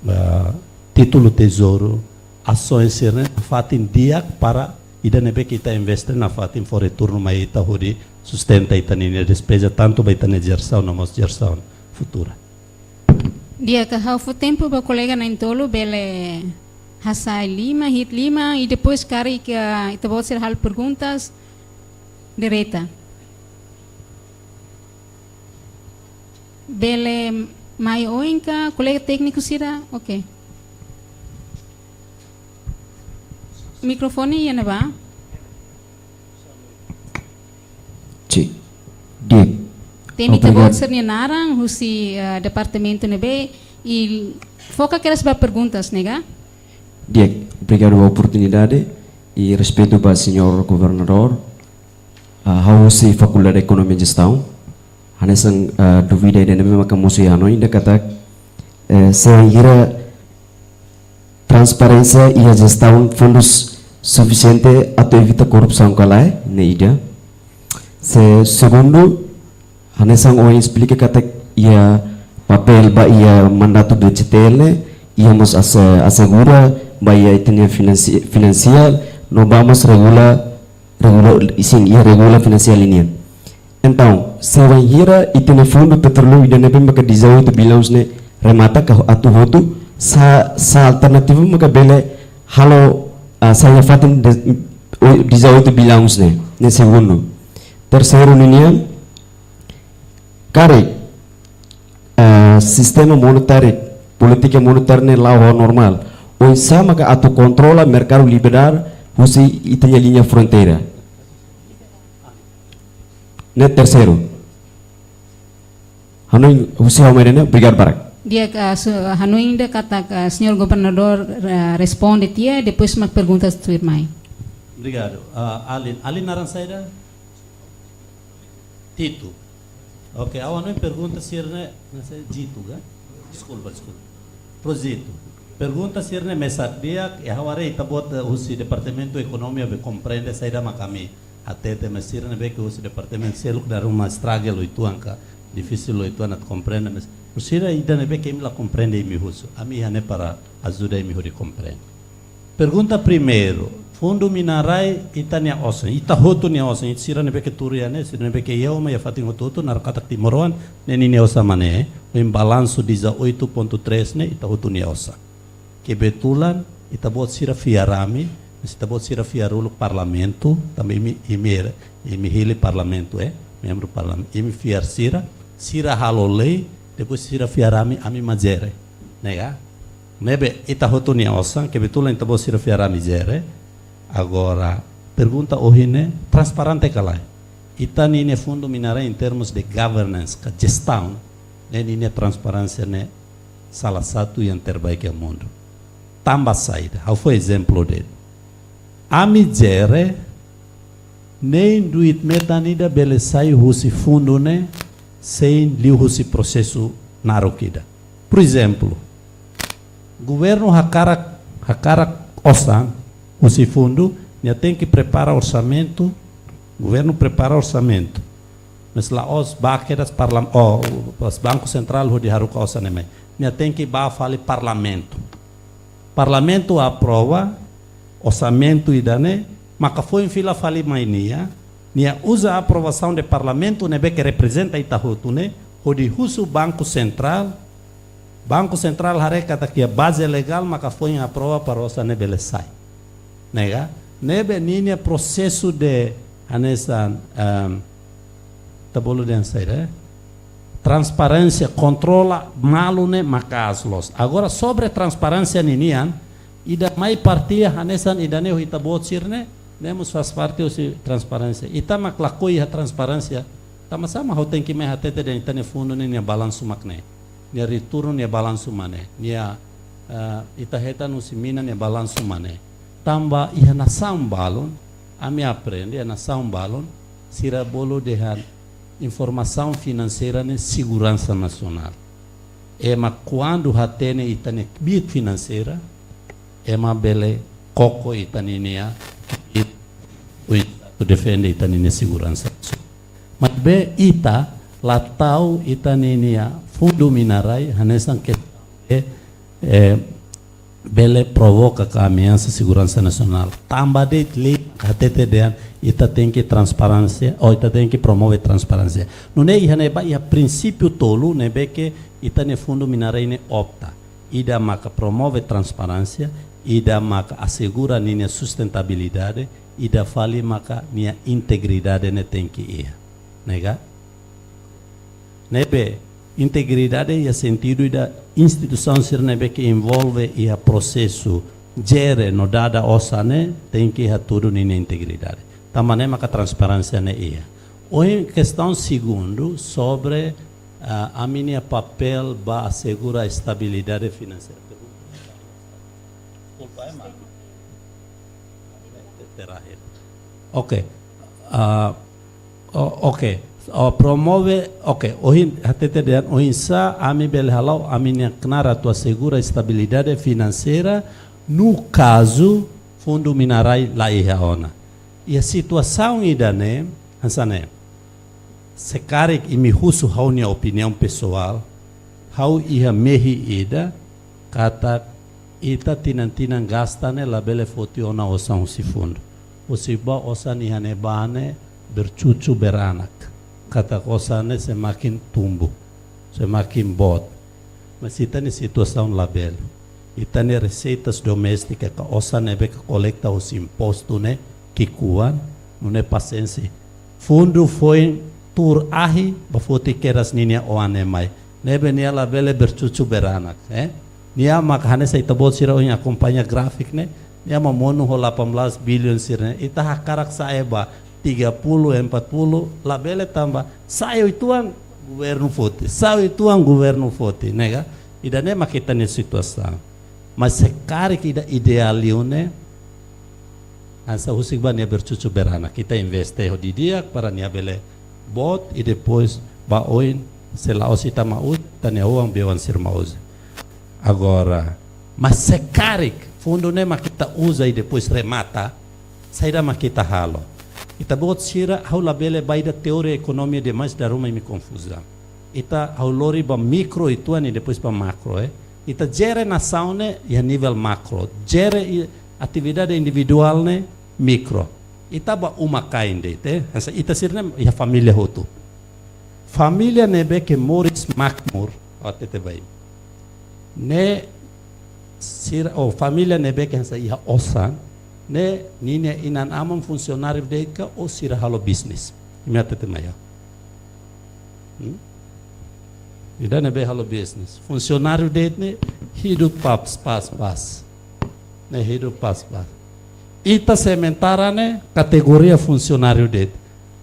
eh, títulu tezouru, asoens sira-ne'e nafatin di'ak para ida ne'ebé ke ita investe nafatin fó retornu mai ita hodi sustenta ita-nia despeza tantu ba ita-nia jerasaun no mós jerasaun futura. Di'ak, ha'u fó tempu ba kolega na'in-tolu bele hasai liman, hi'it liman, i depois karik ita-boot sira halo perguntas direta. Bele mai oin ka, kolega tékniku sira? Oke. Mikrofone iha ne'ebá? Sin. Di'ak. Temi ita-boot sira-nia naran, husi, eh, departamentu ne'ebé, i foka kedas ba perguntas, ne'e ka? Di'ak, obrigadu ba oportunidade i respeitu ba señór governadór. Ah, ha'u husi Fakuldade Ekonomia Jestaun. Hanesan, ah, dúvida ida ne'ebé maka mosu iha hanoin ida katak, eh, se wainhira transparénsia iha jestaun fundus sufisiente atu evita korrupsaun ka lae, ne'e ida. Se, segundu, hanesan ohin esplika katak iha papél ba iha mandatu B J T L, iha mós ase-, asegura ba iha ita-nia finansi-, finansiál, no ba mós regula, regula, sin, iha regula finansiál ninian. Entaun, se wainhira ita-nia fundu petrolíferu ida ne'ebé maka dezoito bilhões ne'e remata ka atu hotu, sá, sá alternativa maka bele halo, ah, sai nafatin de, o, dezoito bilhões ne'e, ne'e segundu. Terseiru ninian, karik, ah, sistema monetáriu, polítika monetária ne'e la'o ho normál. Oinsá maka atu kontrola merkadu liberál husi ita-nia liña fronteira. Ne'e terseiru. Hanoin husi ha'u mai ida-ne'e, obrigadu barak. Di'ak, ah, su-, hanoin ida katak, ah, señór governadór, ah, responde tiha, depois mak perguntas tuirmai. Obrigadu. Ah, alin, alin naran saida? Tito. Oke, ha'u hanoin pergunta sira-ne'e, naran saida, Tito, ka? Deskulpa, deskulpa. Pro Tito. Pergunta sira-ne'e mesak di'ak, i ha'u haree ita-boot, eh, husi Departamentu Ekonomia bele komprende saida mak ami hatete, mas sira ne'ebé ke husi departamentu seluk dala ruma struggle uitoan ka, difisil uitoan atu komprende, mas sira ida ne'ebé ke imi la komprende imi husu, ami iha ne'e para ajuda imi hodi komprende. Pergunta primeiru, Fundu Minarai ita-nia osan, ita hotu nia osan, ita sira ne'ebé ke tuur iha ne'e, sira ne'ebé ke iha uma iha fatin hotu-hotu, naran katak timoroan, ne'e ninia osan mak ne'e, ohin balansu dezoito ponto três ne'e, ita hotu nia osan. Kebetulan, ita-boot sira fiar ami, mas ita-boot sira fiar uluk parlamentu, tanba imi, imi, imi hili parlamentu, eh, membru parlamentu, imi fiar sira, sira halo lei, depois sira fiar ami, ami mak jere, ne'e ka? Ne'ebé, ita hotu nia osan, kebetulan ita-boot sira fiar ami jere. Agora, pergunta ohin ne'e, transparente ka lae? Ita ninia Fundu Minarai em termos de governance, ka jestaun, ne'e ninia transparénsia ne'e salah satu yang terbaik iha mundu. Tanba saida, ha'u fó ezemplu de'it. Ami jere, nein duit metan ida bele sai husi fundu ne'e, sein liuhusi prosesu naruk ida. Por ezemplu, governu hakarak, hakarak osan husi fundu, nia tenke prepara orsamentu, governu prepara orsamentu. Mas la'ós bá kedas parlam-, oh, pas Banku Sentrál hodi haruka osan ne'e mai. Nia tenke bá fali parlamentu. Parlamentu aprova orsamentu ida-ne'e, maka foin fila fali mai nia, nia uza aprovasaun de parlamentu ne'ebé ke reprezenta ita hotu ne'e, hodi husu Banku Sentrál, Banku Sentrál haree katak iha baze legál maka foin aprova para osan ne'e bele sai. Ne'e ka? Ne'ebé ninia prosesu de hanesan, ehm, ita bolu dehan saida, eh? Transparénsia, kontrola malu ne'e maka'as loos. Agora, sobre transparénsia ninian, ida mai partilla hanesan ida-ne'e ho ita-boot sira-ne'e, ne'e mós faz parte husi transparénsia. Ita mak lakohi iha transparénsia, Sama-sama ha'u tenke mai hatete dehan ita-nia fundu ne'e nia balansu mak ne'e. Nia returnu nia balansu mak ne'e. Nia, eh, ita hetan husi mina nia balansu mak ne'e. Tanba iha nasaun balun, ami aprende iha nasaun balun, sira bolu dehan informasaun finanseira ne'e seguransa nasionál. Ema kuandu hatene ita-nia kbiit finanseira, ema bele koko ita ninia kbiit, atu defende ita ninia seguransa. Maibé ita la tau ita ninia fundu mina-rai hanesan ke, eh, eh, bele provoka ka ameasa seguransa nasionál. Tanba de'it lei hatete dehan ita tenke transparénsia, ou ita tenke promove transparénsia. Nune'e iha ne'ebá iha prinsípiu tolu ne'ebé ke ita-nia fundu mina-rai ne'e opta. Ida maka promove transparénsia, ida maka asegura ninia sustentabilidade, ida fali maka nia integridade ne'e tenke iha. Ne'e ka? Ne'ebé integridade iha sentidu ida instituisaun sira ne'ebé ke envolve iha prosesu jere no dada osan ne'e tenke hatudu ninia integridade. Tanba ne'e maka transparénsia ne'e iha. Ohin kestaun segundu sobre, ah, ami-nia papél ba asegura estabilidade finanseira. Deskulpa, ema. Terakhir. Oke. Ah, o-, oke. Oh, promove, oke. Ohin, hatete dehan, oinsá ami bele hala'o ami-nia knaar atu asegura estabilidade finanseira, no kazu fundu mina-rai la iha ona. Iha situasaun ida-ne'e, hanesan ne'e. Se karik imi husu ha'u-nia opiniaun pesoál, ha'u iha mehi ida, katak ita tinan-tinan gasta ne'e labele foti ona osan husi fundu. Husi ba osan iha ne'ebá ne'e bercucu beranak. Katak osan ne'e semakin tumbuh, semakin boot. Mas ita-nia situasaun labele. Ita-nia reseitas doméstika ka osan ne'ebé ke kolekta husi impostu ne'e ki'ikoan, nune'e pasiénsia. Fundu foin tuur ahi ba foti kedas ninia oan ne'e mai. Ne'ebé nia labele bercucu beranak, eh? Nia mak hanesan ita-boot sira ohin akompaña gráfiku ne'e, nia mak monu ho delapan belas billion sira-ne'e. Ita hakarak sa'e ba tiga puluh, empat puluh, labele tanba sa'e uitoan governu foti, sa'e uitoan governu foti, ne'e ka? Ida-ne'e mak ita-nia situasaun. Mas se karik ida ideál liu ne'e, hanesan husik ba nia bercucu beranak. Ita investe ho didi'ak para nia bele boot, i depois ba oin se la'ós ita mak uza, ita-nia oan be oan sira mak uza. Agora, mas se karik fundu ne'e mak ita uza i depois remata, saida mak ita halo? Ita-boot sira, ha'u labele ba ida teoria ekonomia demais, dala ruma imi konfuzaun. Ita, ha'u lori ba mikro uitoan i depois ba makro, eh. Ita jere nasaun ne'e iha nivel makro. Jere i-, atividade individuál ne'e mikro. Ita ba uma-kain de'it, eh. Hanesan ita sira-ne'e iha família hotu. Família ne'ebé ke moris makmur, ha'u hatete ba imi. Ne'e sira, oh, família ne'ebé ke hanesan iha osan, ne'e ninia inan-aman funsionáriu de'it ka ou sira halo bisnis. Imi hatete mai ha'u. Hmm? Ida ne'ebé halo bisnis. Funsionáriu de'it ne'e hidup pas, pas, pas. Ne'e hidup pas, pas. Ita sementara ne'e kategoria funsionáriu de'it.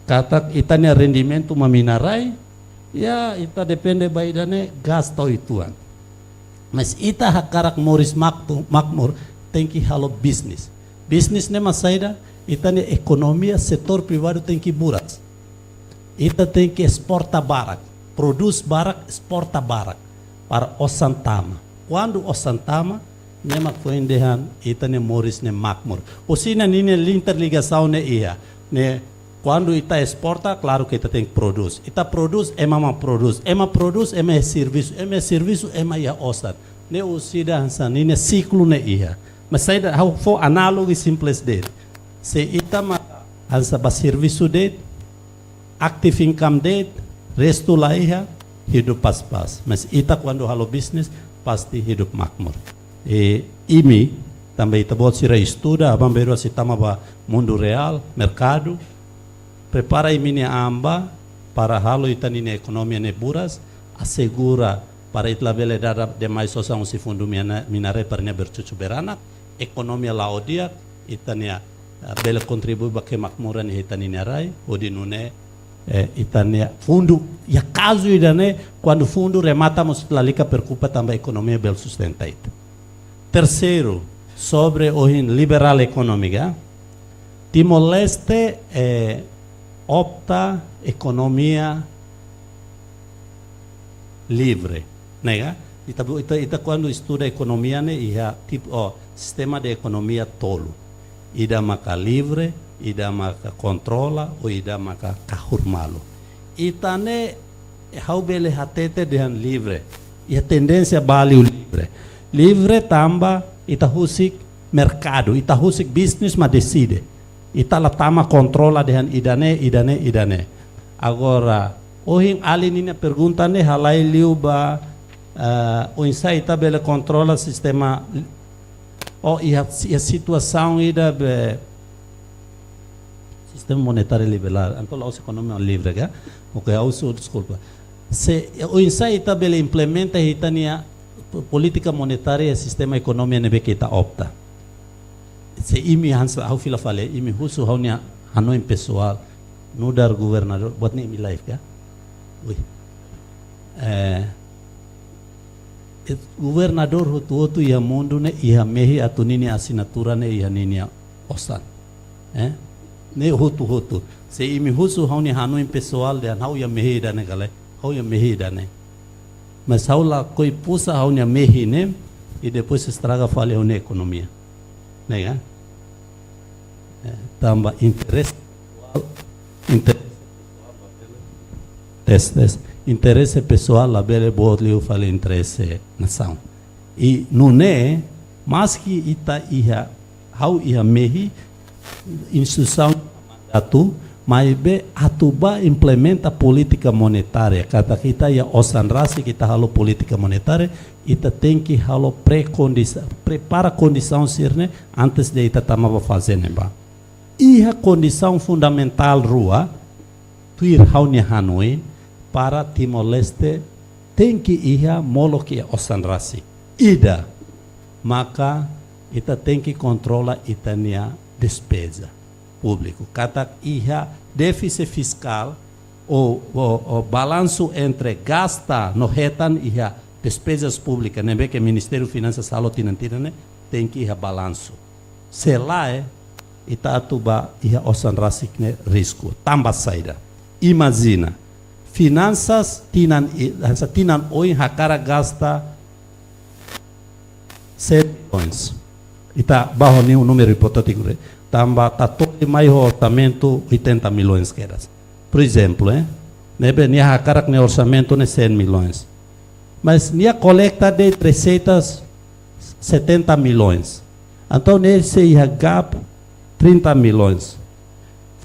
Katak ita-nia rendimentu mak mina-rai, ya, ita depende ba ida-ne'e gasta uitoan. Mas ita hakarak moris maktu-, makmur, tenke halo bisnis. Bisnis ne'e mak saida, ita-nia ekonomia setór privadu tenke buras. Ita tenke esporta barak, prodús barak, esporta barak, para osan tama. Kuandu osan tama, ne'e mak foin dehan ita-nia moris ne'e makmur. Osan ne'e ninia interligasaun ne'e iha, ne'e kuandu ita esporta, klaru ke ita tenke prodús. Ita prodús, ema mak prodús. Ema prodús, ema iha servisu. Ema iha servisu, ema iha osan. Ne'e orsida hanesan ninia siklu ne'e iha. Mas saida, ha'u fó análogu simples de'it. Se ita mak hanesan ba servisu de'it, active income de'it, restu la iha, hidup pas-pas. Mas ita kuandu halo bisnis, pasti hidup makmur. I imi, tanba ita-boot sira estuda, aban-bainrua sei tama ba mundu reál, merkadu, prepara imi-nia an ba para halo ita-nia ekonomia ne'e buras, asegura para ita labele dada demais osan husi fundu mina-, mina-rai para nia bercucu beranak, ekonomia la'o di'ak, ita-nia, eh, bele kontribui ba kemakmuran iha ita-nia rai, hodi nune'e eh, ita-nia fundu, iha kazu ida-ne'e, kuandu fundu remata mós lalika preokupa tanba ekonomia bele sustenta ita. Terseiru, sobre ohin liberál ekonómika, Timor-Leste, eh, opta ekonomia livre, ne'e ka? Ita, ita, ita kuandu estuda ekonomia ne'e iha tipu, oh, sistema de ekonomia tolu. Ida maka livre, ida maka kontrola, ou ida maka kahur malu. Ita-nia, ha'u bele hatete dehan livre. Iha tendénsia ba liu livre. Livre tanba ita husik merkadu, ita husik bisnis mak deside. Ita la tama kontrola dehan ida-ne'e, ida-ne'e, ida-ne'e. Agora, ohin alin ninia pergunta ne'e halai liu ba, eh, oinsá ita bele kontrola sistema, oh, iha, iha situasaun ida be, sistema monetáriu liberál, entaun la'ós ekonomia livre ka? Oke, ha'u husu, deskulpa. Se, oinsá ita bele implementa ita-nia po-, polítika monetária, sistema ekonomia ne'ebé ke ita opta. Se imi hanesan, ha'u fila fali, imi husu ha'u-nia hanoin pesoál, nu'udar governadór, buat ne'e imi live ka? Ui. Eh, eh, governadór hotu-hotu iha mundu ne'e iha mehi atu ninia asinatura ne'e iha ninia osan. Eh? Ne'e hotu-hotu. Se imi husu ha'u-nia hanoin pesoál dehan ha'u iha mehi ida-ne'e ka lae, ha'u iha mehi ida-ne'e. Mas ha'u lakohi pusa ha'u-nia mehi ne'e, i depois estraga fali ha'u-nia ekonomia. Ne'e ka? Eh, tanba interese pesoál, inter-, tes, tes. Interese pesoál labele boot liu fali interese nasaun. I nune'e, maski ita iha, ha'u iha mehi, instituisaun mandatu, maibé atu bá implementa polítika monetária. Katak ita iha osan rasik, ita halo polítika monetária, ita tenke halo pré-kondisa-, prepara kondisaun sira-ne'e antes de ita tama ba faze ne'ebá. Iha kondisaun fundamentál rua, tuir ha'u-nia hanoin, para Timor-Leste tenke iha molok iha osan rasik. Ida, maka ita tenke kontrola ita-nia despeza públiku. Katak iha défisit fiskál ou, ou, ou balansu entre gasta no hetan iha despezas públikas, ne'ebé ke Ministériu Finansas halo tinan-tinan ne'e, tenke iha balansu. Se lae, ita atu bá iha osan rasik ne'e risku. Tanba saida? Imajina, finansas tinan i-, hanesan tinan oin hakarak gasta cem milhões. Ita bá ho nia númeru hipotétiku de'it. Tanba Tatoli mai ho orsamentu oitenta milhões kedas. Por ezemplu, eh? Ne'ebé nia hakarak nia orsamentu ne'e cem milhões. Mas nia kolekta de'it reseitas setenta milhões. Entaun ne'e sei iha gap trinta milhões.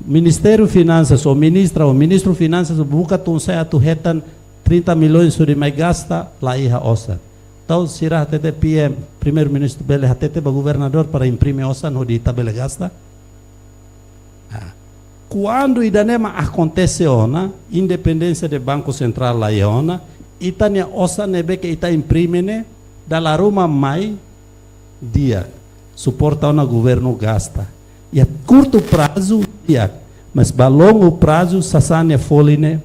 Ministériu Finansas, ou ministra, ou ministru Finansas, buka tun sa'e atu hetan trinta milhões hodi mai gasta, la iha osan. Entaun sira hatete P M, Primeiru-Ministru bele hatete ba governadór para imprime osan hodi ita bele gasta? Ah. Kuandu ida-ne'e mak akontese ona, independénsia de Banku Sentrál la iha ona, ita-nia osan ne'ebé ke ita imprime ne'e, dala ruma mai di'ak, suporta ona governu gasta. Iha kurtu prazu di'ak, mas ba longu prazu sasán nia folin ne'e,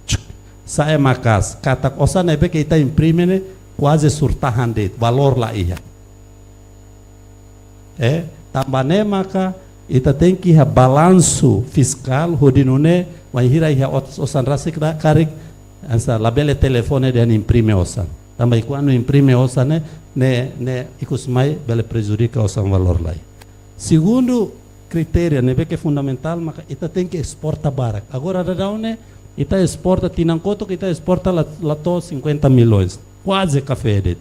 tsk, sa'e maka'as, katak osan ne'ebé ke ita imprime ne'e, kuaze surtahan de'it, valór la iha. Eh, tanba ne'e maka ita tenke iha balansu fiskál, hodi nune'e, wainhira iha ot-, osan rasik ka-, karik, hanesan labele telefone dehan imprime osan. Tanba i kuandu imprime osan ne'e, ne'e, ne'e ikus mai bele prejudika osan valór lai. Segundu kritéria, ne'ebé ke fundamentál, maka ita tenke esporta barak. Agora daudaun ne'e, ita esporta tinan kotuk, ita esporta la, la to'o cinquenta milhões. Kuaze kafé de'it.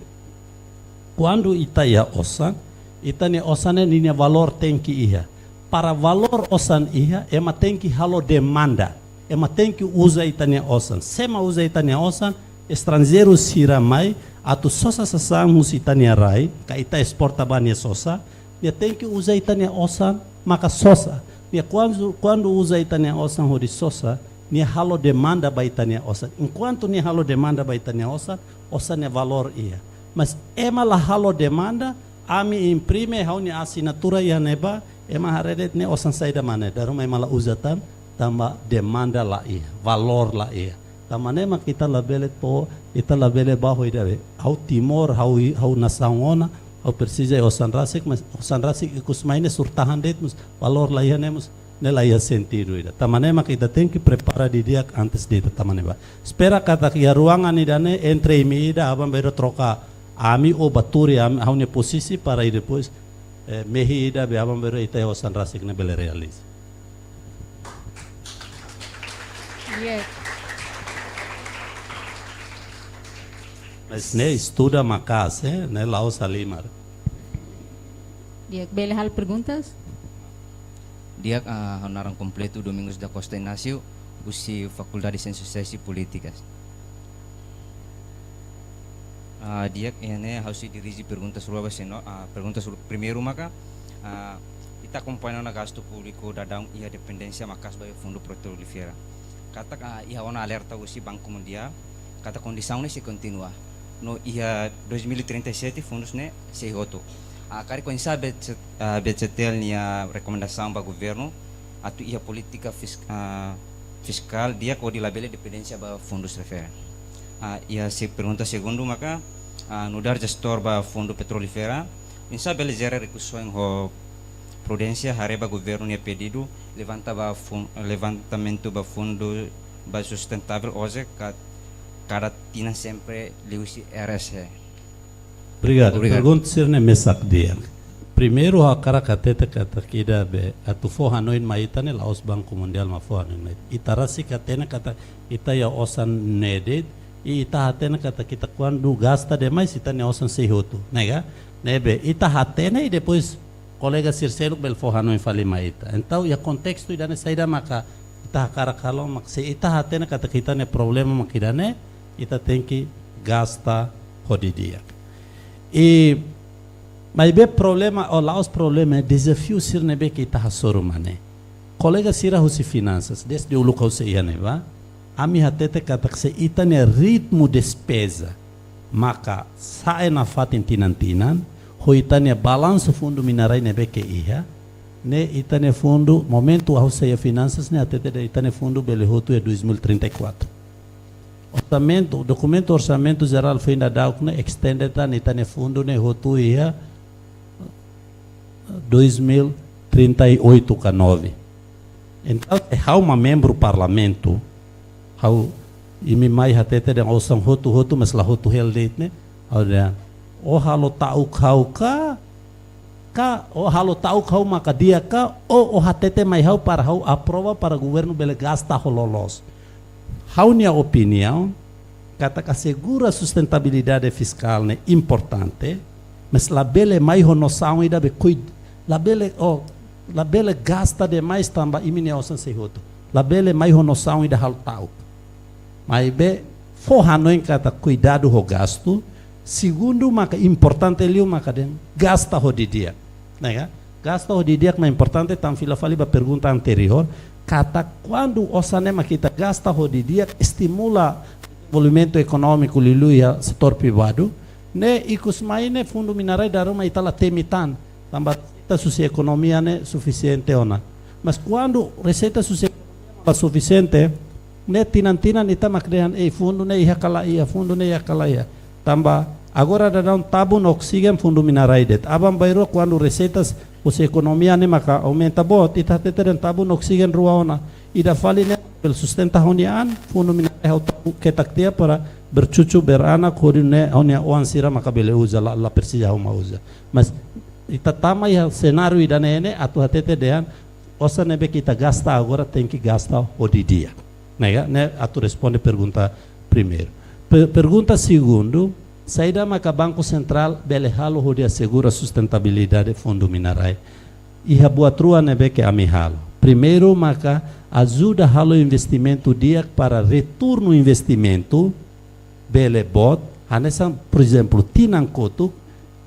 Kuandu ita iha osan, ita-nia osan ne'e ninia valór tenke iha. Para valór osan iha, ema tenke halo demanda. Ema tenke uza ita-nia osan. Se ema uza ita-nia osan, estranjeiru sira mai, atu sosa sasán husi ita-nia rai, ka ita esporta ba nia sosa, nia tenke uza ita-nia osan, maka sosa. Nia kuandu, kuandu uza ita-nia osan hodi sosa, nia halo demanda ba ita-nia osan. Enkuantu nia halo demanda ba ita-nia osan, osan nia valór iha. Mas ema la halo demanda, ami imprime, ha'u-nia asinatura iha ne'ebá, ema haree de'it ne'e osan saida mak ne'e, dala ruma ema la uza tan, tanba demanda la iha, valór la iha. Tanba ne'e mak ita labele to, ita labele bá ho ida be. Ha'u Timor, ha'u i-, ha'u nasaun ona, ha'u presiza osan rasik, mas osan rasik ikus mai ne'e surtahan de'it, mas valór la iha ne'e, mas ne'e la iha sentidu ida. Tanba ne'e mak ita tenke prepara didi'ak antes de ita tama ne'ebá. Espera katak iha ruangan ida-ne'e entre imi ida, aban-bainrua troka ami ou ba tuur ami, ha'u-nia pozisi para i depois, eh, mehi ida be aban-bainrua ita-nia osan rasik ne'e bele realiza. Di'ak. Mas ne'e estuda maka'as, eh, ne'e la'ós halimar. Di'ak, bele halo perguntas? Di'ak, ah, ha'u naran kompletu Domingos da Costa Inácio, husi Fakuldade Siénsias Sosiais i Polítikas. Ah, di'ak, iha ne'e ha'u sei dirije perguntas rua ba seno-, ah, perguntas ru-, primeiru maka, ah, ita akompaña ona gastu públiku daudaun iha dependénsia maka'as ba iha Fundu Petrolífera. Katak, ah, iha ona alerta husi Banku Mundiál, katak kondisaun ne'e sei kontinua. No iha dois mil e trinta e sete fundus ne'e sei hotu. Ah, karik oinsá B C, ah, B C T L nia rekomendasaun ba governu atu iha polítika fis-, ah, fiskál di'ak hodi labele dependénsia ba fundus refere. Ah, iha se-, pergunta segundu maka, ah, nu'udar jestór ba Fundu Petrolífera, oinsá bele jere rikusoin ho prudénsia haree ba governu nia pedidu levanta ba fun-, levantamentu ba fundu ba sustentável hoje ka-, kada tinan sempre liuhusi R S E. Obrigadu. Obrigadu. Pergunta sira-ne'e mesak di'ak. Primeiru, ha'u hakarak hatete katak ida be atu fó hanoin mai ita ne'e la'ós Banku Mundiál mak fó hanoin mai ita. Ita rasik hatene katak ita iha osan ne'e de'it, i ita hatene katak ita kuandu gasta demais ita-nia osan sei hotu, ne'e ka? Ne'ebé ita hatene i depois kolega sira seluk bele fó hanoin fali mai ita. Entaun, iha kontestu ida-ne'e saida maka ita hakarak halo mak se ita hatene katak ita-nia problema mak ida-ne'e, ita tenke gasta ho didi'ak. I maibé problema, ou la'ós problema, dezafiu sira ne'ebé ke ita hasoru mak ne'e. Kolega sira husi finansas, dezde uluk ha'u sei iha ne'ebá, ami hatete katak se ita-nia ritmu despeza maka sa'e nafatin tinan-tinan, ho ita-nia balansu fundu mina-rai ne'ebé ke iha, ne'e ita-nia fundu, momentu ha'u sei iha finansas ne'e hatete dehan ita-nia fundu bele hotu iha dois mil e trinta e quatro. Orsamentu, dokumentu orsamentu jerál foin daudauk ne'e extended tan ita-nia fundu ne'e hotu iha dois mil e trinta e oito ka nove. Entaun, se ha'u mak membru parlamentu, ha'u, imi mai hatete dehan osan hotu-hotu, mas la hotu hela de'it ne'e, ha'u dehan, ó halo ta'uk ha'u ka, ka, ó halo ta'uk ha'u maka di'ak ka, ó, ó hatete mai ha'u para ha'u aprova para governu bele gasta ho loloos. Ha'u-nia opiniaun, katak asegura sustentabilidade fiskál ne'e importante, mas labele mai ho nosaun ida be kuid-, labele, oh, labele gasta demais tanba imi-nia osan sei hotu. Labele mai ho nosaun ida halo ta'uk. Maibé, fó hanoin katak kuidadu ho gastu, segundu maka importante liu maka dehan gasta ho didi'ak. Ne'e ka? Gasta ho didi'ak mak importante, tanba fila fali ba pergunta anteriór, katak kuandu osan ne'e mak ita gasta ho didi'ak, estimula dezenvolvimentu ekonómiku liuliu iha setór privadu, ne'e ikus mai ne'e fundu mina-rai dala ruma ita la temi tan, tanba reseita husi ekonomia ne'e sufisiente ona. Mas kuandu reseita husi ekonomia la sufisiente, ne'e tinan-tinan ita mak dehan, ei, fundu ne'e iha ka la iha, fundu ne'e iha ka la iha. Tanba agora daudaun tabun oksijenu fundu mina-rai de'it. Aban-bainrua kuandu reseitas husi ekonomia ne'e maka aumenta boot, ita hatete dehan tabun oksijenu rua ona. Ida fali ne'e bele sustenta ha'u-nia an, fundu mina-rai ha'u tau ketak tiha para bercucu beranak, hodi nune'e ha'u-nia oan sira maka bele uza, la, la presiza ha'u mak uza. Mas ita tama iha senáriu ida-ne'e ne'e atu hatete dehan osan ne'ebé ke ita gasta agora tenke gasta ho didi'ak. Ne'e ka? Ne'e atu responde pergunta primeiru. Per-, pergunta segundu, saida maka Banku Sentrál bele halo hodi asegura sustentabilidade fundu mina-rai? Iha buat rua ne'ebé ke ami halo. Primeiru maka ajuda halo investimentu di'ak para retornu investimentu bele boot, hanesan, por ezemplu, tinan kotuk,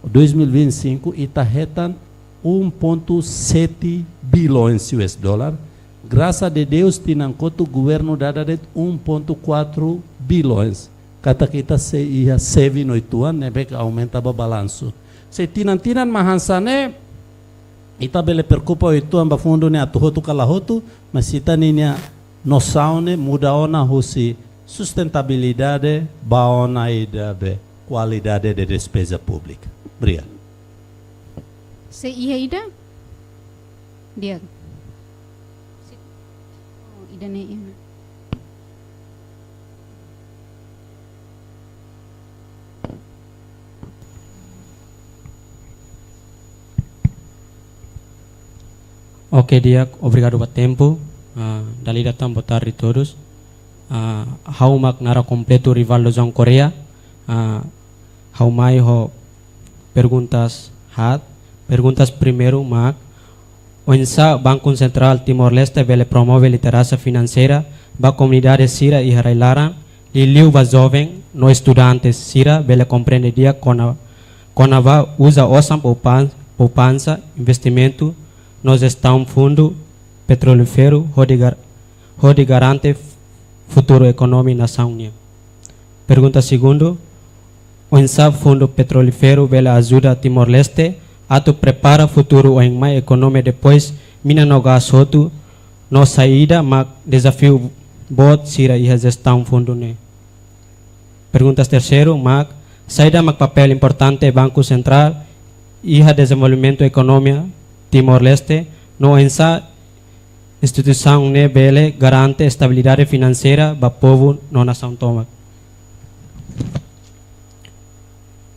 dois mil e vinte e cinco, ita hetan um ponto sete bilhões U S dólar. Graças a Deus, tinan kotuk governu dada de'it um ponto quatro bilhões. Katak ita sei iha saving uitoan, ne'ebé ke aumenta ba balansu. Se tinan-tinan mak hanesan ne'e, Ita bele preokupa uitoan ba fundu ne'e atu hotu ka la hotu, mas ita-ninia nosaun ne'e muda ona husi sustentabilidade ba ona ida be kualidade de despeza públika. Obrigadu. Se iha ida? Di'ak. Oh, ida-ne'e iha. Oke, di'ak, obrigadu ba tempu. Ah, dala ida tan, boa tarde todos. Ah, ha'u mak naran kompletu Rivaldo João Correia. Ah, ha'u mai ho perguntas haat. Perguntas primeiru mak, oinsá Banku Sentrál Timor-Leste bele promove literasia finanseira ba komunidade sira iha rai-laran, liuliu ba joven no estudante sira bele komprende di'ak kona, kona-ba uza osan poupan-, poupansa, investimentu no jestaun fundu petrolíferu hodi gar-, hodi garante futuru ekonomia nasaun nian. Pergunta segundu, oinsá fundu petrolíferu bele ajuda Timor-Leste atu prepara futuru oin mai ekonomia depois mina no gás hotu, no saida mak dezafiu boot sira iha jestaun fundu ne'e. Perguntas terseiru mak, saida mak papél importante Banku Sentrál iha dezenvolvimentu ekonomia Timor-Leste, no oinsá instituisaun ne'e bele garante estabilidade finanseira ba povu no nasaun tomak.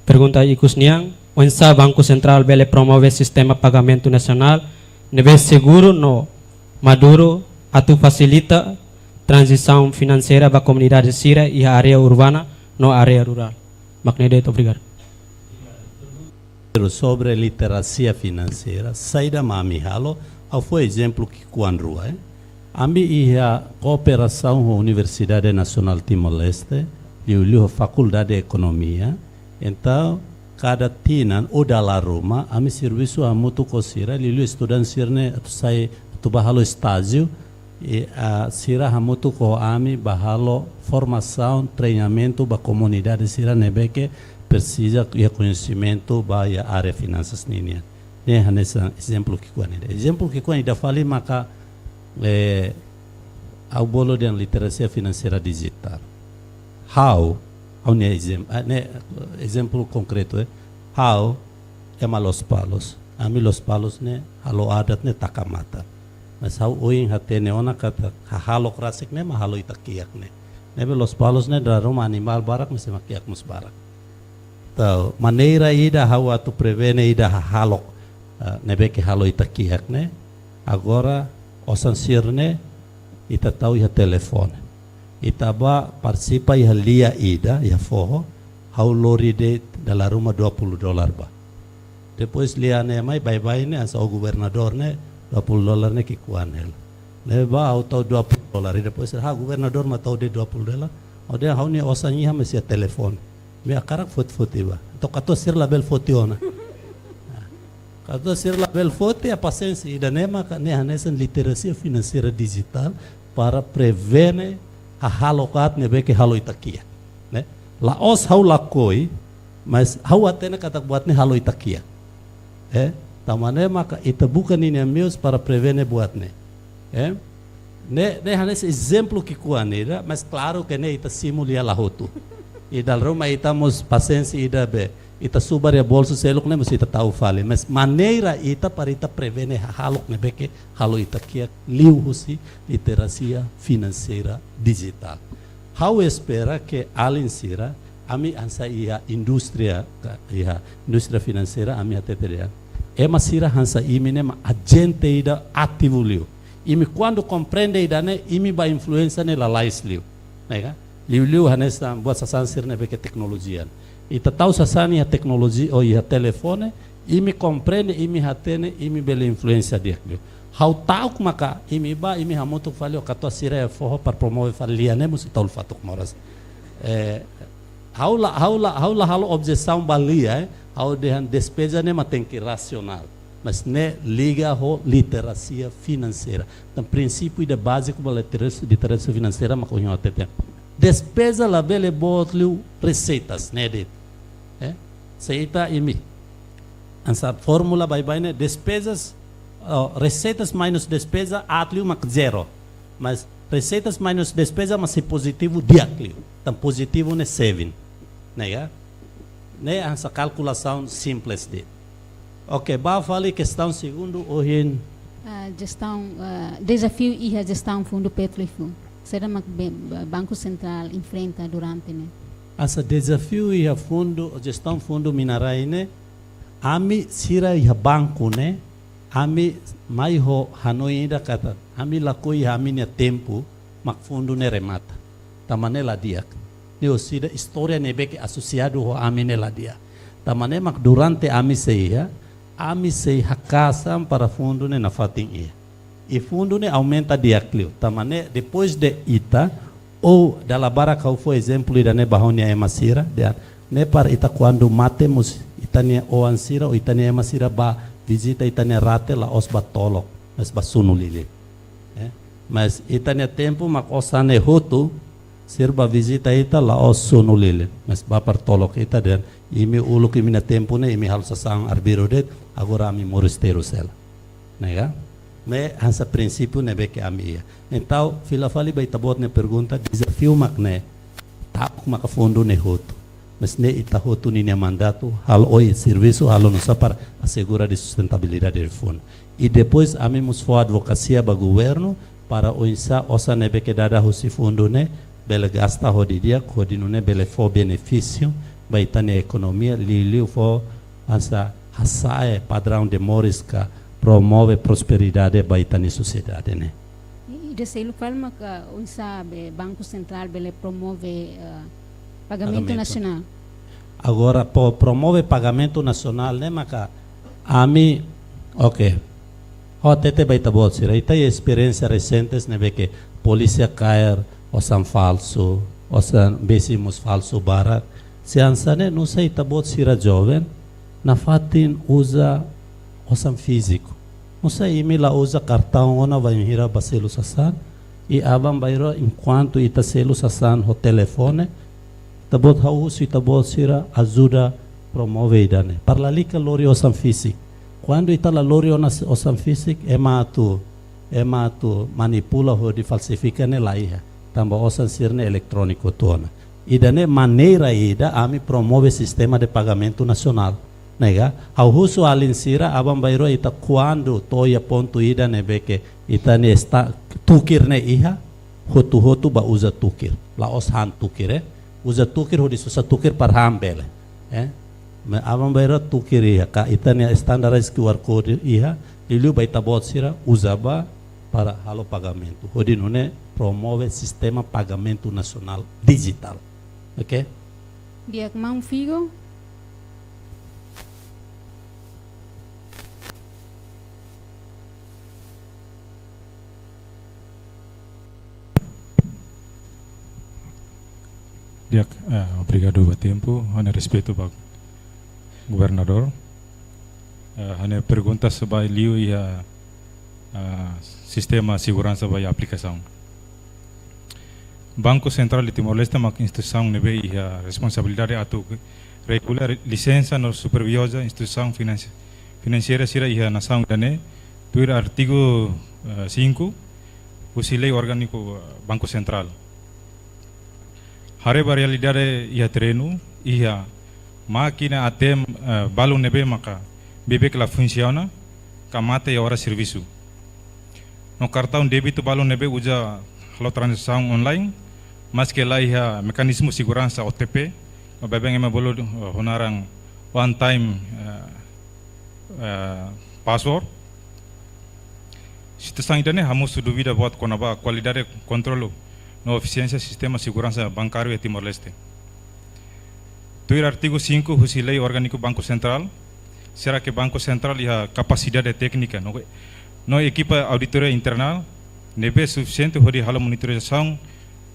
Pergunta ikus nian, oinsá Banku Sentrál bele promove sistema pagamentu nasionál ne'ebé seguru no maduru atu fasilita tranzisaun finanseira ba komunidade sira iha área urbana no área rurál. Mak ne'e de'it, obrigadu. Sobre literasia finanseira, saida mak ami halo, ha'u fó ezemplu ki'ikoan rua, eh. Ami iha kooperasaun ho Universidade Nasionál Timor-Leste, liuliu ho Fakuldade Ekonomia. Entaun, kada tinan ou dala ruma, ami servisu hamutuk ho sira, liuliu estudante sira-ne'e atu sai, atu bá halo estájiu, i, ah, sira hamutuk ho ami bá halo formasaun, treinamentu ba komunidade sira ne'ebé ke presiza iha koñesimentu ba iha área finansas ninian. Ne'e hanesan ezemplu ki'ikoan ida. Ezemplu ki'ikoan ida fali maka, eh, ha'u bolu dehan literasia finanseira dijitál. Ha'u, ha'u-nia ezem-, ah, ne'e, ezemplu konkretu, eh. Ha'u, ema Lospalos. Ami Lospalos ne'e, halo adat ne'e taka matan. Mas ha'u ohin hatene ona katak hahalok rasik ne'e mak halo ita-kiak ne'e. Ne'ebé Lospalos ne'e dala ruma animál barak, mas ema kiak mós barak. Entaun, maneira ida ha'u atu prevene ida hahalok, ah, ne'ebé ke halo ita-kiak ne'e. Agora, osan sira-ne'e, ita tau iha telefone. Ita bá partisipa iha lia ida, iha foho, ha'u lori de'it dala ruma dua puluh dolar bá. Depois lia ne'e mai baibain ne'e hanesan ó governadór ne'e, dua puluh dolar ne'e ki'ikoan hela. Ne'ebá ha'u tau dua puluh dolar, i depois, ha, governadór mak tau de'it dua puluh dolar. Ha'u dehan ha'u-nia osan iha, mas iha telefone. Ami hakarak foti-foti bá. Entaun katuas sira labele foti ona. Katuas sira labele foti, pasiénsia, ida-ne'e maka ne'e hanesan literasia finanseira dijitál para prevene hahalok aat ne'ebé ke halo ita-kiak, ne'e. La'ós ha'u lakohi, mas ha'u hatene katak buat ne'e halo ita-kiak. Eh, tanba ne'e maka ita buka ninia meius para prevene buat ne'e. Eh, ne'e, ne'e hanesan ezemplu ki'ikoan ida, mas klaru ke ne'e ita simu lia la hotu. I dala ruma ita mós pasiénsia ida be, ita subar iha bolsu seluk ne'e mós ita tau fali. Mas maneira ita para ita prevene hahalok ne'ebé ke halo ita-kiak liuhusi literasia finanseira dijitál. Ha'u espera ke alin sira, ami hanesan iha indústria, ka, iha indústria finanseira, ami hatete dehan, ema sira hanesan imi ne'e mak ajente ida ativu liu. Imi kuandu komprende ida-ne'e, imi bá influénsia ne'e lalais liu. Ne'e ka? Liuliu hanesan buat sasán sira ne'ebé ke teknolojia. Ita tau sasán iha teknolojia, ou iha telefone, imi komprende, imi hatene, imi bele influénsia di'ak liu. Ha'u ta'uk maka imi bá, imi hamutuk fali ho katuas sira iha foho para promove fali lia ne'e mós ita uluk fatuk moras. Eh, ha'u la, ha'u la, ha'u la halo objesaun ba lia, eh. Ha'u dehan despeza ne'e mak tenke rasionál. Mas ne'e liga ho literasia finanseira. Entaun, prinsípiu ida báziku ba literasia, literasia finanseira mak ohin ha'u hatete. Despeza labele boot liu reseitas, ne'e de'it. Eh? Se ita imi hanesan fórmula baibain ne'e, despezas Oh, reseitas minus despeza, aat liu mak zero. Mas reseitas minus despeza mak sei pozitivu di'ak liu. Entaun pozitivu ne'e seven. Ne'e ka? Ne'e hanesan kalkulasaun simples de'it. Ok, ba fali kestaun segundu ohin. Ah, jestaun, ah, dezafiu iha jestaun fundu Petrolifun. Saida mak be-, ba-, Banku Sentrál enfrenta durante ne'e? Hanesan dezafiu iha fundu, jestaun fundu mina-rai ne'e, ami sira iha banku ne'e, ami mai ho hanoin ida katak, ami lakohi iha ami-nia tempu, mak fundu ne'e remata. Tanba ne'e la di'ak. Ne'e orsida istória ne'ebé ke asosiadu ho ami ne'e la di'ak. Tanba ne'e mak durante ami sei iha, ami sei haka'as an para fundu ne'e nafatin iha. I fundu ne'e aumenta di'ak liu. Tanba ne'e depois de ita, ou dala barak ha'u fó ezemplu ida-ne'e ba ha'u-nia ema sira, dehan, ne'e para ita kuandu mate mós ita-nia oan sira, ou ita-nia ema sira bá vizita ita-nia rate la'ós bá tolok, mas bá sunu lilin. Eh? Mas ita-nia tempu mak osan ne'e hotu, sira bá vizita ita la'ós sunu lilin. Mas bá para tolok ita dehan, imi uluk imi-nia tempu ne'e, imi halo sasán arbiru de'it, agora ami moris terus hela. Ne'e ka? Ne'e hanesan prinsípiu ne'ebé ke ami iha. Entaun, fila fali ba ita-boot nia pergunta, dezafiu mak ne'e, ta'uk maka fundu ne'e hotu. Mas ne'e ita hotu ninia mandatu, halo oin servisu, halo nusá para asegura de sustentabilidade de fundu. I depois ami mós fó advokasia ba governu, para oinsá osan ne'ebé ke dada husi fundu ne'e, bele gasta ho di'ak, hodi nune'e bele fó benefísiu ba ita-nia ekonomia, liuliu fó hanesan hasa'e padraun de moris ka promove prosperidade ba ita-nia sosiedade ne'e. I, ida seluk fali maka oinsá be Banku Sentrál bele promove, eh, pagamentu Pagamentu. nasionál. Agora, para promove pagamentu nasionál ne'e maka ami, ok. Ha'u hatete ba ita-boot sira, ita iha esperiénsia resentes ne'ebé ke polísia kaer osan falsu, osan besik mós falsu barak. Se hanesan ne'e, nusá ita-boot sira joven nafatin uza osan fíziku. Nusá imi la uza kartaun ona bainhira bá selu sasán, i aban-bainrua enkuantu ita selu sasán ho telefone, ita-boot, ha'u husu ita-boot sira ajuda promove ida-ne'e. Para lalika lori osan fíziku. Kuandu ita la lori ona s-, osan fíziku, ema atu, ema atu manipula hodi falsifika ne'e la iha. Tanba osan sira-ne'e eletróniku hotu ona. Ida-ne'e maneira ida ami promove sistema de pagamentu nasionál. Ne'e ka? Ha'u husu alin sira, aban-bainrua ita kuandu to'o iha pontu ida ne'ebé ke ita-nia esta-, tukir ne'e iha, hotu-hotu bá uza tukir. La'ós han tukir, eh. Uza tukir hodi sosa tukir para han bele. Eh. Maibé aban-bainrua tukir iha, ka ita-nia standardized Q R code iha, liuliu ba ita-boot sira uza bá para halo pagamentu. Hodi nune'e promove sistema pagamentu nasionál dijitál. Ok? Di'ak, maun Figo. Di'ak, eh, obrigadu ba tempu, ha'u-nia respeitu ba governadór. Eh, ha'u-nia pergunta sei ba liu iha, eh, sistema seguransa ba iha aplikasaun. Banku Sentrál de Timor-Leste mak instituisaun ne'ebé iha responsabilidade atu regula, lisensia no superviza instituisaun finansi-, finanseira sira iha nasaun ida-ne'e, tuir artigu, eh, cinco, husi lei orgániku, eh, Banku Sentrál. Haree ba realidade iha terrenu, iha mákina ATM, eh, balun ne'ebé maka beibeik la funsiona, ka mate iha oras servisu. No kartaun débitu balun ne'ebé uza halo tranzasaun online, maske la iha mekanizmu seguransa O T P, no baibain ema bolu, eh, ho naran one time, eh, eh, password. Situasaun ida-ne'e hamosu dúvida boot kona-ba kualidade kontrolu no efisiénsia sistema seguransa bankáriu iha Timor-Leste. Tuir artigu cinco husi lei orgániku Banku Sentrál, será ke Banku Sentrál iha kapasidade téknika no, no ekipa auditoria internál ne'ebé sufisiente hodi halo monitorizasaun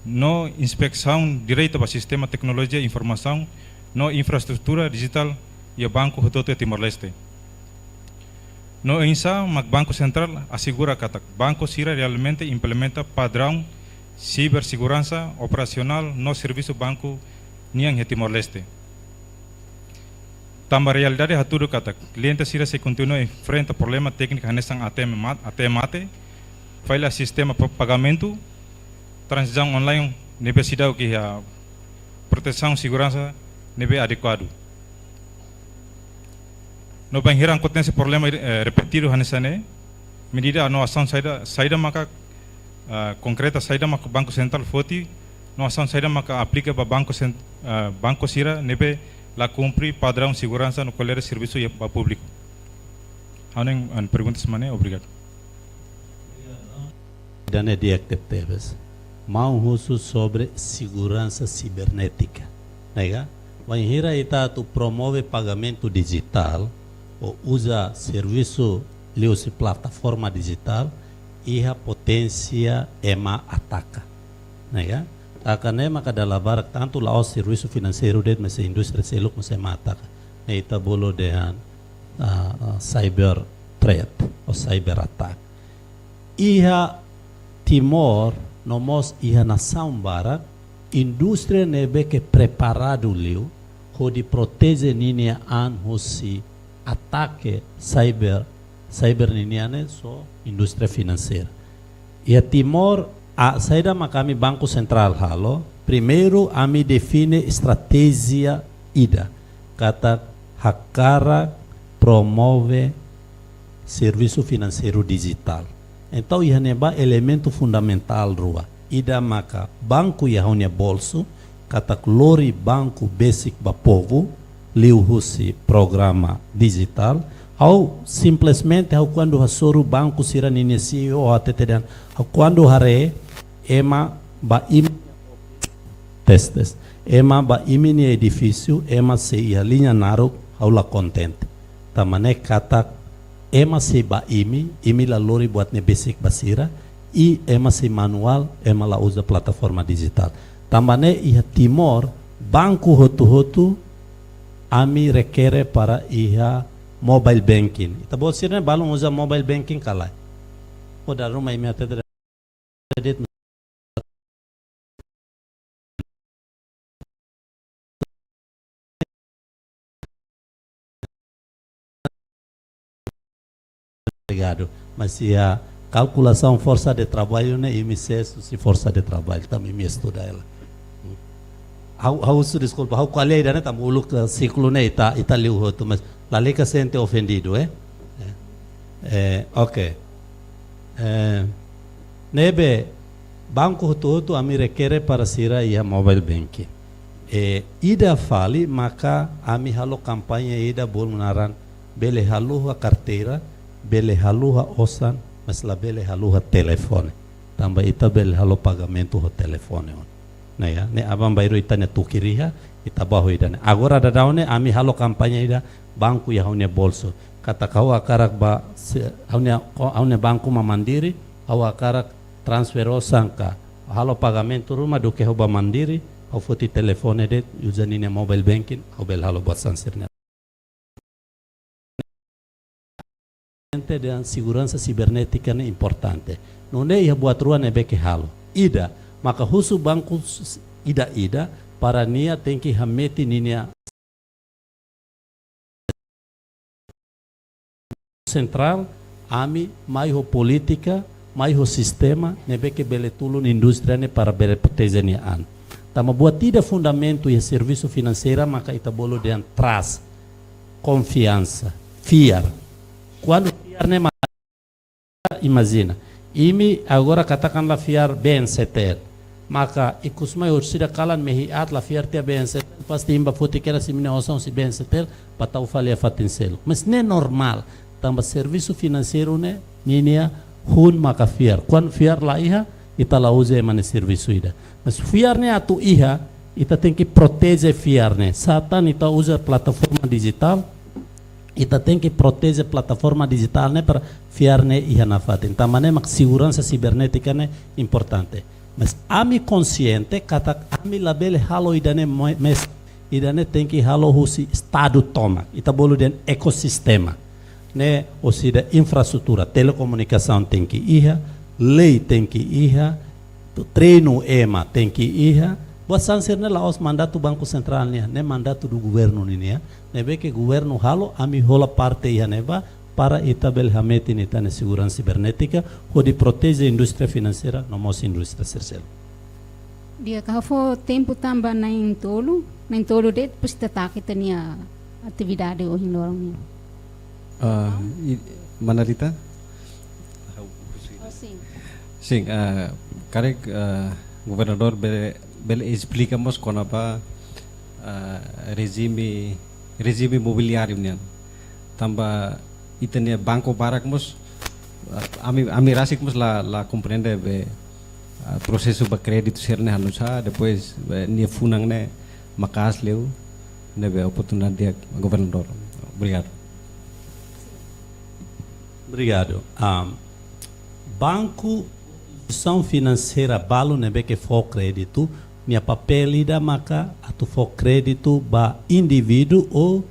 no inspesaun direta ba sistema teknolojia informasaun no infraestrutura dijitál iha banku hotu-hotu iha Timor-Leste? No oinsá mak Banku Sentrál asegura katak banku sira realmente implementa padraun siberseguransa operasionál no servisu banku nian iha Timor-Leste? Tanba realidade hatudu katak kliente sira sei kontinua enfrenta problema tékniku hanesan A T M ma-, A T M mate, falla sistema pa-, pagamentu, tranzasaun online ne'ebé seidauk iha protesaun seguransa ne'ebé adekuadu. No bainhira akontese problema, eh, repetidu hanesan ne'e, medida no asaun saida, saida maka, ah, konkreta saida maka Banku Sentrál foti, no asaun saida maka aplika ba banku sen-, ah, banku sira ne'ebé la kumpre padraun seguransa no kualidade servisu iha ba públiku. Ha'u-nia, ah, pergunta semana, obrigadu. Ida-ne'e di'ak tebetebes. Maun husu sobre seguransa sibernétika. Ne'e ka? Bainhira ita atu promove pagamentu dijitál, ou uza servisu liuhusi plataforma dijitál, iha poténsia ema ataka. Ne'e ka? Taka ne'e maka dala barak tantu la'ós servisu finanseiru de'it, mas indústria seluk mós ema ataka. Ne'e ita bolu dehan, ah, ah, cyber threat, ou cyber attack. Iha Timor, no mós iha nasaun barak, indústria ne'ebé ke preparadu liu, hodi proteje ninia an husi atake cyber, cyber ninian ne'e só indústria finanseira. Iha Timor, a, saida maka ami Banku Sentrál halo, primeiru ami define estratéjia ida, katak hakarak promove servisu finanseiru dijitál. Entaun, iha ne'ebá elementu fundamentál rua. Ida maka banku iha ha'u-nia bolsu, katak lori banku besik ba povu, liuhusi programa dijitál. Ha'u simplesmente, ha'u kuandu hasoru banku sira ninia C E O hatete dehan, ha'u kuandu haree ema ba imi, tes, tes. Ema ba imi-nia edifísiu, ema sei iha liña naruk, ha'u la kontente. Tanba ne'e katak ema sei ba imi, imi la lori buat ne'e besik ba sira, i ema sei manuál, ema la uza plataforma dijitál. Tanba ne'e iha Timor, banku hotu-hotu, ami rekere para iha mobile banking. Ita-boot sira-ne'e balun uza mobile banking ka lae? Ou dala ruma imi hatete de'it. Obrigadu. Mas iha kalkulasaun forsa de traballu ne'e, imi sei husi forsa de traballu, tanba imi estuda hela. Ha'u, ha'u husu deskulpa, ha'u ko'alia ida-ne'e tanba uluk, eh, siklu ne'e ita, ita liu hotu, mas lalika sente ofendidu, eh? Eh, eh, ok. Eh, ne'ebé banku hotu-hotu ami rekere para sira iha mobile banking. Eh, ida fali maka ami halo kampaña ida bolu naran bele haluha karteira, bele haluha osan, mas labele haluha telefone. Tanba ita bele halo pagamentu ho telefone ona. Ne'e ka, ne'e aban-bainrua ita-nia tuku iha, ita bá ho ida-ne'e. Agora daudaun ne'e ami halo kampaña ida banku iha ha'u-nia bolsu. Katak ha'u hakarak ba se-, ha'u-nia, ha'u-nia banku mak Mandiri, ha'u hakarak transfer osan ka halo pagamentu ruma duké ha'u bá Mandiri, ha'u foti telefone de'it, uza ninia mobile banking, ha'u bele halo buat sira-ne'e. Ente dehan seguransa sibernétika ne'e importante. Nune'e iha buat rua ne'ebé ke halo. Ida, maka husu banku s-, ida-ida, para nia tenke hametin ninia sentrál, ami mai ho polítika, mai ho sistema, ne'ebé ke bele tulun indústria ne'e para bele proteje nia an. Tanba buat ida fundamentu iha servisu finanseiru maka ita bolu dehan trust, konfiansa, fiar. Kuandu fiar ne'e ma-, imajina, imi agora katakanlah fiar B N C T L. Maka ikusmai orsida kalan mehi aat la fiar tiha B N C T L, pasti imi bá foti kedas imi-nia osan husi B N C T L, bá tau fali iha fatin seluk. Mas ne'e normál, tanba servisu finanseiru ne'e, ninia hun maka fiar. Kuandu fiar la iha, ita la uza ema nia servisu ida. Mas fiar ne'e atu iha, ita tenke proteje fiar ne'e. Sá tan ita uza plataforma dijitál, ita tenke proteje plataforma dijitál ne'e para fiar ne'e iha nafatin. Tanba ne'e mak seguransa sibernétika ne'e importante. Mas ami konsiente katak ami labele halo ida-ne'e mo-, mes, ida-ne'e tenke halo husi Estadu tomak. Ita bolu dehan ekosistema. Ne'e orsida infraestrutura, telekomunikasaun tenke iha, lei tenke iha, treinu ema tenke iha, Buat sira-ne'e la'ós mandatu Banku Sentrál nian, ne'e mandatu do governu ninian, ne'ebé ke governu halo, ami hola parte iha ne'ebá, para ita bele hametin ita-nia seguransa sibernétika, hodi proteje indústria finanseira, no mós indústria sira seluk. Di'ak, ha'u fó tempu tanba na'in-tolu, na'in-tolu de'it, depois ita taka ita-nia atividade ohin loron nian. Ah, i-, mana Rita? Oh, sin. Sin, ah, karik, ah, governadór bele, bele esplika mós kona-ba, ah, rejime, rejime mobiliáriu nian. Tanba ita-nia banku barak mós, ah, ami, ami rasik mós la, la komprende be, ah, prosesu ba kréditu sira-ne'e hanusá, depois, be, nia funan ne'e maka'as liu, ne'ebé oportunidade di'ak governadór. Obrigadu. Obrigadu. Ah, banku, instituisaun finanseira balu ne'ebé ke fó kréditu, nia papél ida maka atu fó kréditu ba indivíduu ou,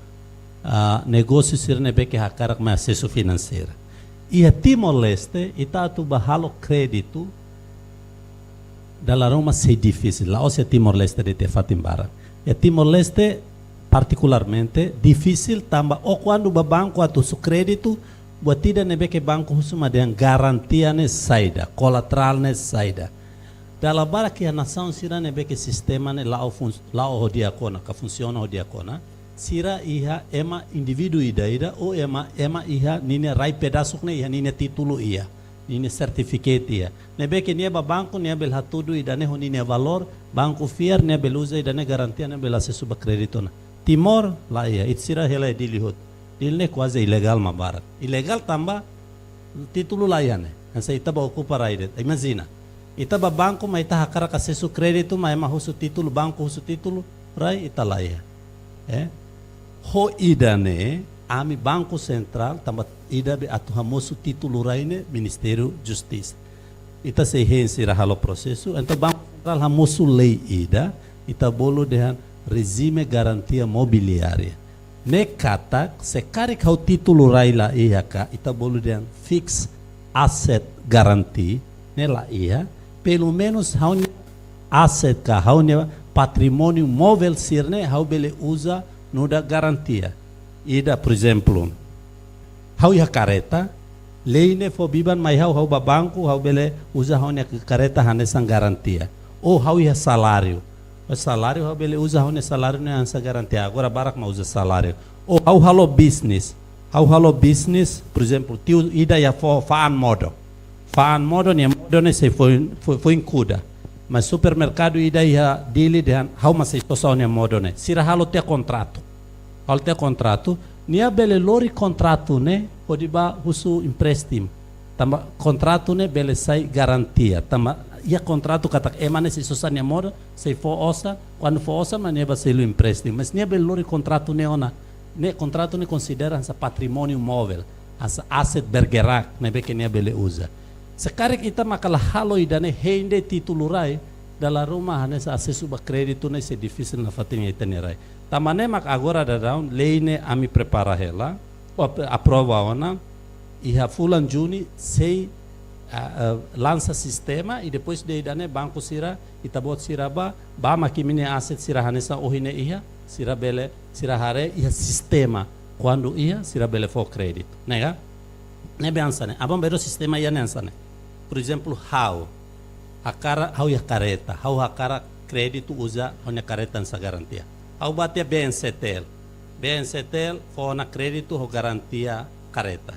ah, negósiu sira ne'ebé ke hakarak mai asesu finanseira. Iha Timor-Leste, ita atu ba halo kréditu, dala ruma sei difisil, la'ós iha Timor-Leste de'it, iha fatin barak. Iha Timor-Leste, partikularmente, difisil tanba ó kuandu ba banku atu husu kréditu, buat ida ne'ebé ke banku husu mak dehan garantia ne'e saida, kolaterál ne'e saida. Dala barak iha nasaun sira ne'ebé ke sistema ne'e la'o fun-, la'o ho di'ak ona, ka funsiona ho di'ak ona, sira iha ema indivíduu ida-ida, ou ema, ema iha ninia rai pedasuk ne'e iha ninia títulu iha, ninia sertifikatu iha. Ne'ebé ke nia ba banku, nia bele hatudu ida-ne'e ho ninia valór, banku fiar, nia bele uza ida-ne'e garantia, nia bele asesu ba kréditu ona. Timor, la iha, ita sira hela Dili hotu. Dili ne'e kuaze ilegál mak barak. Ilegál tanba títulu la iha ne'e. Hanesan ita ba okupa rai de'it. Imajina. Ita ba banku mak ita hakarak asesu kréditu mak ema husu títulu, banku husu títulu, rai ita la iha. Eh? Ho ida-ne'e, ami Banku Sentrál, tanba ida be atu hamosu títulu rai ne'e Ministériu Justisa. Ita sei hein sira halo prosesu, entaun Banku Sentrál hamosu lei ida, ita bolu dehan rejime garantia mobiliária. Ne'e katak, se karik ha'u títulu rai la iha ka, ita bolu dehan fixed asset guarantee, ne'e la iha, pelumenus ha'u-nia aset ka ha'u-nia patrimóniu movel sira-ne'e ha'u bele uza nu'udar garantia. Ida, por ezemplu, ha'u iha kareta, lei ne'e fó beban mai ha'u, ha'u ba banku, ha'u bele uza ha'u-nia kareta hanesan garantia. Ou ha'u iha saláriu. Saláriu ha'u bele uza ha'u-nia saláriu ne'e hanesan garantia. Agora barak mak uza saláriu. Ou ha'u halo bisnis. Ha'u halo bisnis, por ezemplu, tiu ida iha fo-, fa'an modo. Fa'an modo, nia modo ne'e sei foin, foin, foin kuda. Mas supermerkadu ida iha Dili dehan ha'u mak sei sosa nia modo ne'e. Sira halo tiha kontratu. Halo tiha kontratu, nia bele lori kontratu ne'e hodi ba husu empréstimu. Tanba kontratu ne'e bele sai garantia. Tanba iha kontratu katak ema ne'e sei sosa nia modo, sei fó osan, kuandu fó osan mak nia ba selu empréstimu. Mas nia bele lori kontratu ne'e ona. Ne'e kontratu ne'e konsidera hanesan patrimóniu movel, hanesan aset bergerak ne'ebé ke nia bele uza. Se karik ita maka la halo ida-ne'e, hein de'it títulu rai, dala ruma hanesan asesu ba kréditu ne'e sei difisil nafatin iha ita-nia rai. Tanba ne'e mak agora daudaun lei ne'e ami prepara hela, ou ap-, aprova ona, iha fulan Juni sei, ah, ah, lansa sistema, i depois de ida-ne'e banku sira, ita-boot sira ba, ba mak imi-nia aset sira hanesan ohin ne'e iha, sira bele, sira haree iha sistema, kuandu iha, sira bele fó kréditu. Ne'e ka? Ne'ebé hanesan ne'e, aban-bainrua sistema iha ne'e hanesan ne'e. Por ezemplu, ha'u, hakarak, ha'u iha kareta, ha'u hakarak kréditu uza ha'u-nia kareta hanesan garantia. Ha'u ba tiha BNCTL. BNCTL fó ona kréditu ho garantia kareta.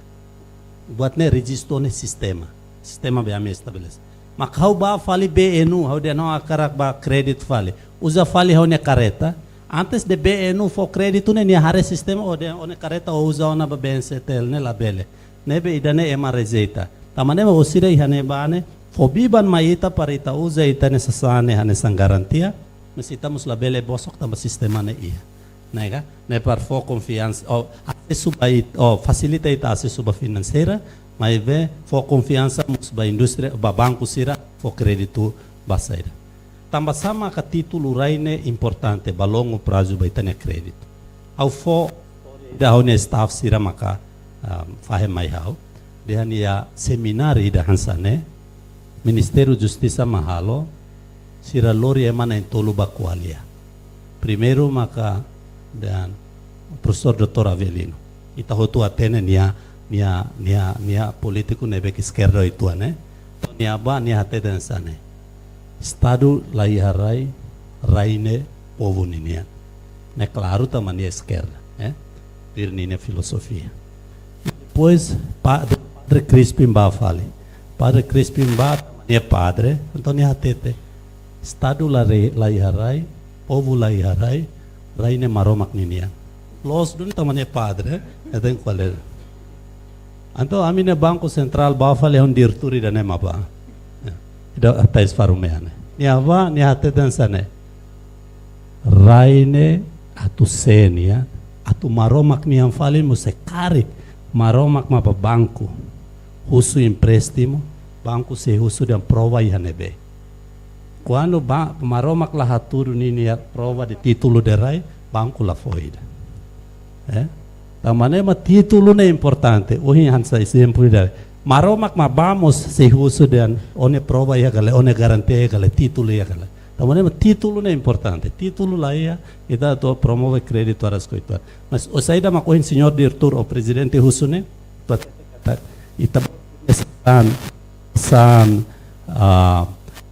Buat ne'e rejistu iha sistema. Sistema be ami estabelese. Mak ha'u ba fali BNU, ha'u dehan ha'u hakarak ba kréditu fali. Uza fali ha'u-nia kareta. Antes de BNU fó kréditu ne'e nia haree sistema, ó dehan ó-nia kareta ó uza ona ba BNCTL ne'e labele. Ne'ebé ida-ne'e ema rejeita. Tanba ne'e mak ó sira iha ne'ebá ne'e, fó beban mai ita para ita uza ita-nia sasán ne'e hanesan garantia, mas ita mós labele bosok tanba sistema ne'e iha. Ne'e ka? Ne'e para fó konfiansa, ou asesu ba it-, ou fasilita ita asesu ba finanseira, maibé fó konfiansa mós ba indústria, ba banku sira, fó kréditu ba saida. Tanba sá maka títulu rai ne'e importante ba longu prazu ba ita-nia kréditu. Ha'u fó ida ha'u-nia staff sira maka, ah, fahe mai ha'u. Dehan iha semináriu ida hanesan ne'e, Ministériu Justisa mak halo, sira lori ema na'in-tolu ba ko'alia. Primeiru maka dehan Profesór Doutór Avelino. Ita hotu hatene nia, nia, nia, nia polítiku ne'ebé ke eskerda uitoan ne'e. Entaun nia bá, nia hateten hanesan ne'e: Estadu la iha rai, rai ne'e povu ninian. Ne'e klaru tanba nia eskerda, eh? Tuir ninia filozofia. Depois, pa-, Padre Crispin bá fali. Padre Crispin bá, tanba nia padre, entaun nia hatete: Estadu la re-, la iha rai, povu la iha rai, rai ne'e Maromak ninian. Loos duni tanba nia padre, eh? Entaun ko'alia. Entaun ami-nia Banku Sentrál bá fali, ho diretór ida-ne'e mak bá. Ya. Ida tais faru mean ne'e. Nia bá, nia hateten hanesan ne'e: Rai ne'e atu sé nian, atu Maromak nian fali mós, se karik Maromak mak bá banku husu empréstimu, banku sei husu dehan prova iha ne'ebé. Kuandu ba-, Maromak la hatudu ninia prova de títulu de rai, banku la fó ida. Eh? Tanba ne'e mak títulu ne'e importante. Ohin hanesan ezemplu ida. Maromak mak bá mós sei husu dehan ó-nia prova iha ka lae, ó-nia garantia iha ka lae, títulu iha ka lae. Tanba ne'e mak títulu ne'e importante. Títulu la iha, ita atu promove kréditu aras ko uitoan. Mas ó saida mak ohin señór diretór ou prezidente husu ne'e, ita, ita, ita, sasán, sasán, ah,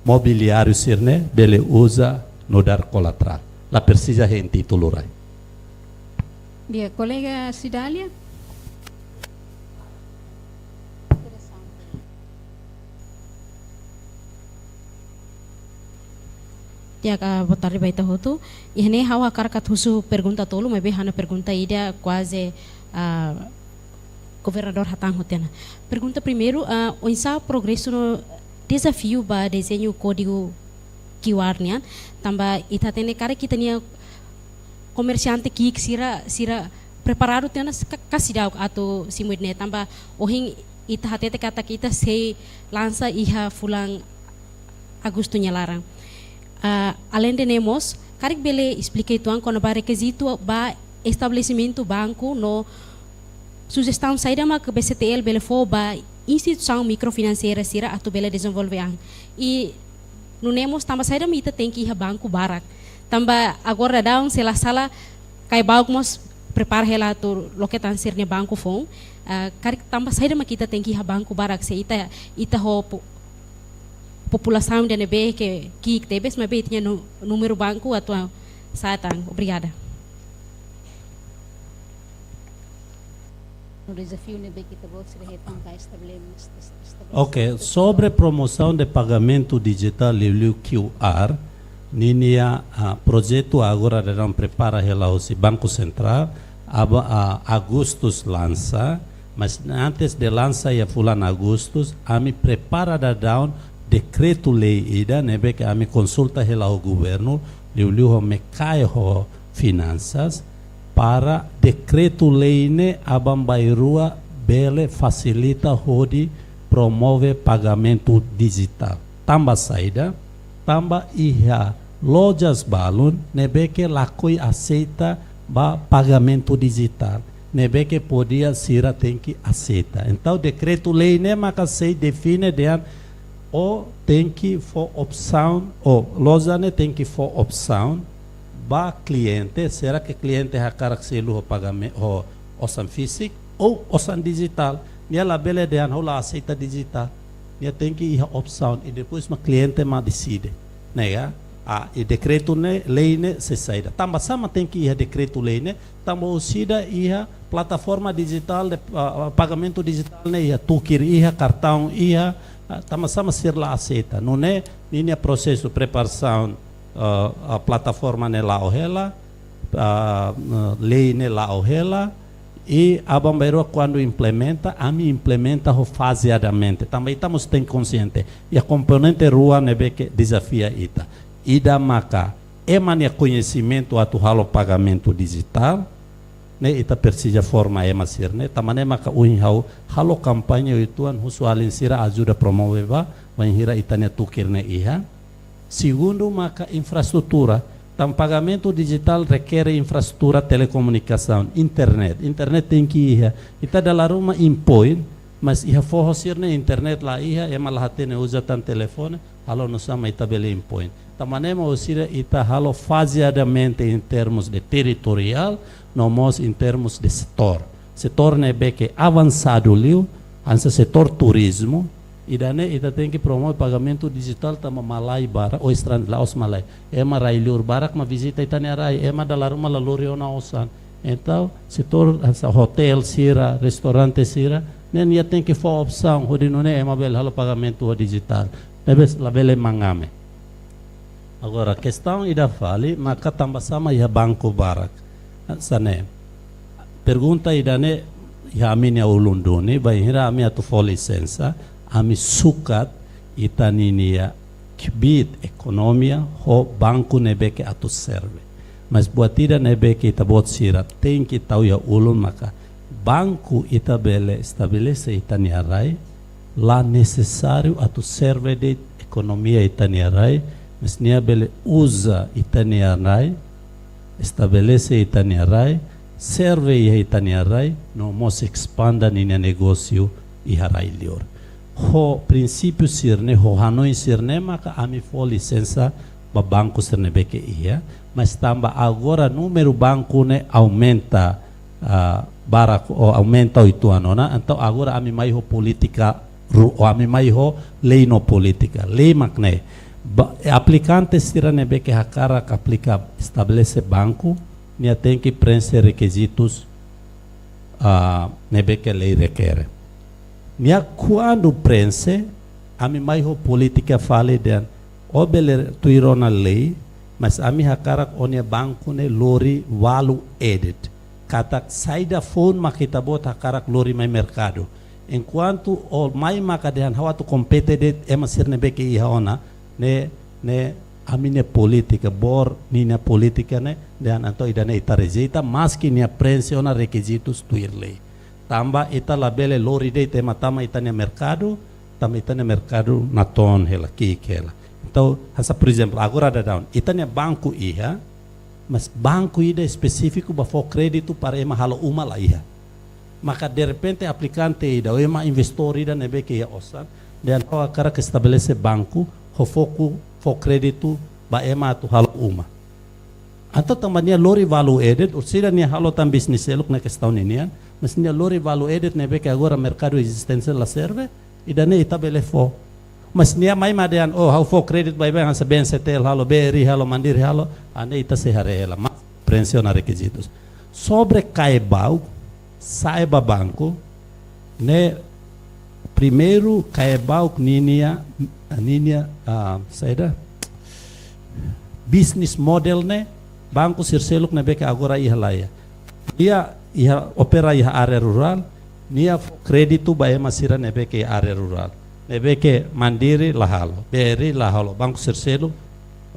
mobiliáriu sira-ne'e bele uza nu'udar kolaterál. La presiza hein títulu rai. Di'ak, kolega Cidália. Di'ak, ah, boa tarde ba ita hotu. Iha ne'e ha'u hakarak atu husu pergunta tolu, maibé ha'u-nia pergunta ida kuaze, ah, Governadór hatán hotu ona. Pergunta primeiru, ah, oinsá progresu no dezafiu ba dezeñu kódigu Q R nian, tanba ita hatene karik ita-nia komersiante ki'ik sira, sira preparadu tiha ona ka, ka seidauk atu simu ida-ne'e, tanba ohin ita hatete katak ita sei lansa iha fulan Agostu nia laran. Ah, aleinde ne'e mós, karik bele esplika uitoan kona-ba rekizitu ba estabelesimentu banku no sujestaun saida mak B C T L bele fó ba instituisaun mikrofinanseira sira atu bele dezenvolve an. I nune'e mós tanba saida mak ita tenke iha banku barak. Tanba agora daudaun se la sala Caibauk mós prepara hela atu loke tan sira-nia banku foun. Ah, karik tanba saida mak ita tenke iha banku barak se ita, ita ho po-, populasaun ida ne'ebé ke ki'ik tebes, maibé ita-nia nu-, númeru banku atu sa'e tan. Obrigada. No dezafiu ne'ebé ke ita-boot sira hetan ba estabele-, es-, es-, estabelesimentu. Ok, sobre promosaun de pagamentu dijitál liuliu Q R, ninia, ah, projetu agora daudaun prepara hela hosi Banku Sentrál, aban, ah, Agostu lansa, mas antes de lansa iha fulan Agostu, ami prepara daudaun dekretu-lei ida, ne'ebé ke ami konsulta hela ho governu, liuliu ho MECAE ho finansas, para dekretu-lei ne'e aban-bainrua bele fasilita hodi promove pagamentu dijitál. Tanba saida? Tanba iha lojas balun ne'ebé ke lakohi aseita ba pagamentu dijitál, ne'ebé ke podia sira tenke aseita. Entaun, dekretu-lei ne'e maka sei define dehan ó tenke fó opsaun, ou loja ne'e tenke fó opsaun ba kliente, será ke kliente hakarak selu ho pagame-, ho osan fíziku ou osan dijitál. Nia labele dehan ha'u la aseita dijitál. Nia tenke iha opsaun i depois mak kliente mak deside. Ne'e ka? Ah, i dekretu ne'e, lei ne'e sei saida. Tanba sá mak tenke iha dekretu-lei ne'e, tanba orsida iha plataforma dijitál de, ah, ah, pagamentu dijitál ne'e iha, tukir iha, kartaun iha, ah, tanba sá mak sira la aseita. Nune'e, ninia prosesu preparasaun, ah, ah, plataforma ne'e la'o hela, ah, ah, lei ne'e la'o hela, i aban-bainrua kuandu implementa, ami implementa ho fazeadamente. Tanba ita mós tenke konsiente. Iha komponente rua ne'ebé ke dezafia ita. Ida maka ema nia koñesimentu atu halo pagamentu dijitál, ne'e ita presiza forma ema sira-ne'e, tanba ne'e maka ohin ha'u halo kampaña uitoan husu alin sira ajuda promove ba, bainhira ita-nia tukir ne'e iha. Segundu maka infraestrutura, tanba pagamentu dijitál rekere infraestrutura telekomunikasaun, internet. Internet tenke iha, ita dala ruma impoin, mas iha foho sira-ne'e internet la iha, ema la hatene uza tan telefone, halo nusá mak ita bele impoin. Tanba ne'e mak orsida ita halo fazeadamente em termos de territorial, no mós em termos de setór. Setór ne'ebé ke avansadu liu, hanesan setór turizmu, ida-ne'e ita tenke promove pagamentu dijitál tanba malae barak, ou estranjeiru, la'ós malae. Ema rai-liur barak mak vizita ita-nia rai, ema dala ruma la lori ona osan. Entaun, setór hanesan otél sira, restaurante sira, ne'e nia tenke fó opsaun, hodi nune'e ema bele halo pagamentu ho dijitál. Ne'ebé labele mangame. Agora, kestaun ida fali, maka tanbasá mak iha banku barak. Hanesan ne'e. Pergunta ida-ne'e, iha ami-nia ulun duni, bainhira ami atu fó lisensa, ami sukat ita ninia kbiit ekonomia ho banku ne'ebé ke atu serve. Mas buat ida ne'ebé ke ita-boot sira tenke tau iha ulun maka banku ita bele estabelese ita-nia rai, la nesesáriu atu serve de'it ekonomia ita-nia rai, mas nia bele uza ita-nia rai, estabelese ita-nia rai, serve iha ita-nia rai, no mós espande ninia negósiu iha rai-liur. Ho prinsípiu sira-ne'e, ho hanoin sira-ne'e, maka ami fó lisensa ba banku sira ne'ebé ke iha, mas tanba agora númeru banku ne'e aumenta, ah, barak ou aumenta uitoan ona, entaun agora ami mai ho polítika rua, ou ami mai ho lei no polítika. Lei mak ne'e. Ba, aplikante sira ne'ebé ke hakarak aplika estabelese banku, nia tenke prenxe rekizitus, ah, ne'ebé ke lei rekere. Nia kuandu prenxe, ami mai ho polítika fali dehan, ó bele tuir ona lei, mas ami hakarak ó-nia banku ne'e lori value added. Katak saida foun mak ita-boot hakarak lori mai merkadu. Enkuantu ó mai maka dehan ha'u atu kompete de'it ema sira ne'ebé ke iha ona, ne'e, ne'e ami-nia polítika, board ninia polítika ne'e, dehan entaun ida-ne'e ita rejeita, maski nia prenxe ona rekizitus tuir lei. Tanba ita labele lori de'it ema tama ita-nia merkadu, tanba ita-nia merkadu natoon hela, ki'ik hela. Entaun, hanesan, por ezemplu, agora daudaun, ita-nia banku iha, mas banku ida espesífiku ba fó kréditu para ema halo uma la iha. Maka derrepente aplikante ida, ou ema investór ida ne'ebé ke iha osan, dehan ha'u hakarak estabelese banku, ho foku fó kréditu ba ema atu halo uma. Entaun tanba nia lori value added, orsida nia halo tan bisnis seluk ne'e kestaun ninian, mas nia lori value added ne'ebé ke agora merkadu ezisténsia la serve, ida-ne'e ita bele fó. Mas nia mai mak dehan, oh, ha'u fó kréditu baibain hanesan B N C T L halo, B R I halo, Mandiri halo, ah, ne'e ita sei haree hela, mas prenxe ona rekizitus. Sobre Caibauk, sa'e ba banku, ne'e primeiru Caibauk ninia, ninia, ah, saida? Business model ne'e, banku sira seluk ne'ebé ke agora iha laiha. Nia iha opera iha área rurál, nia fó kréditu ba ema sira ne'ebé ke área rurál. Ne'ebé ke Mandiri la halo, B R I la halo, banku sira seluk,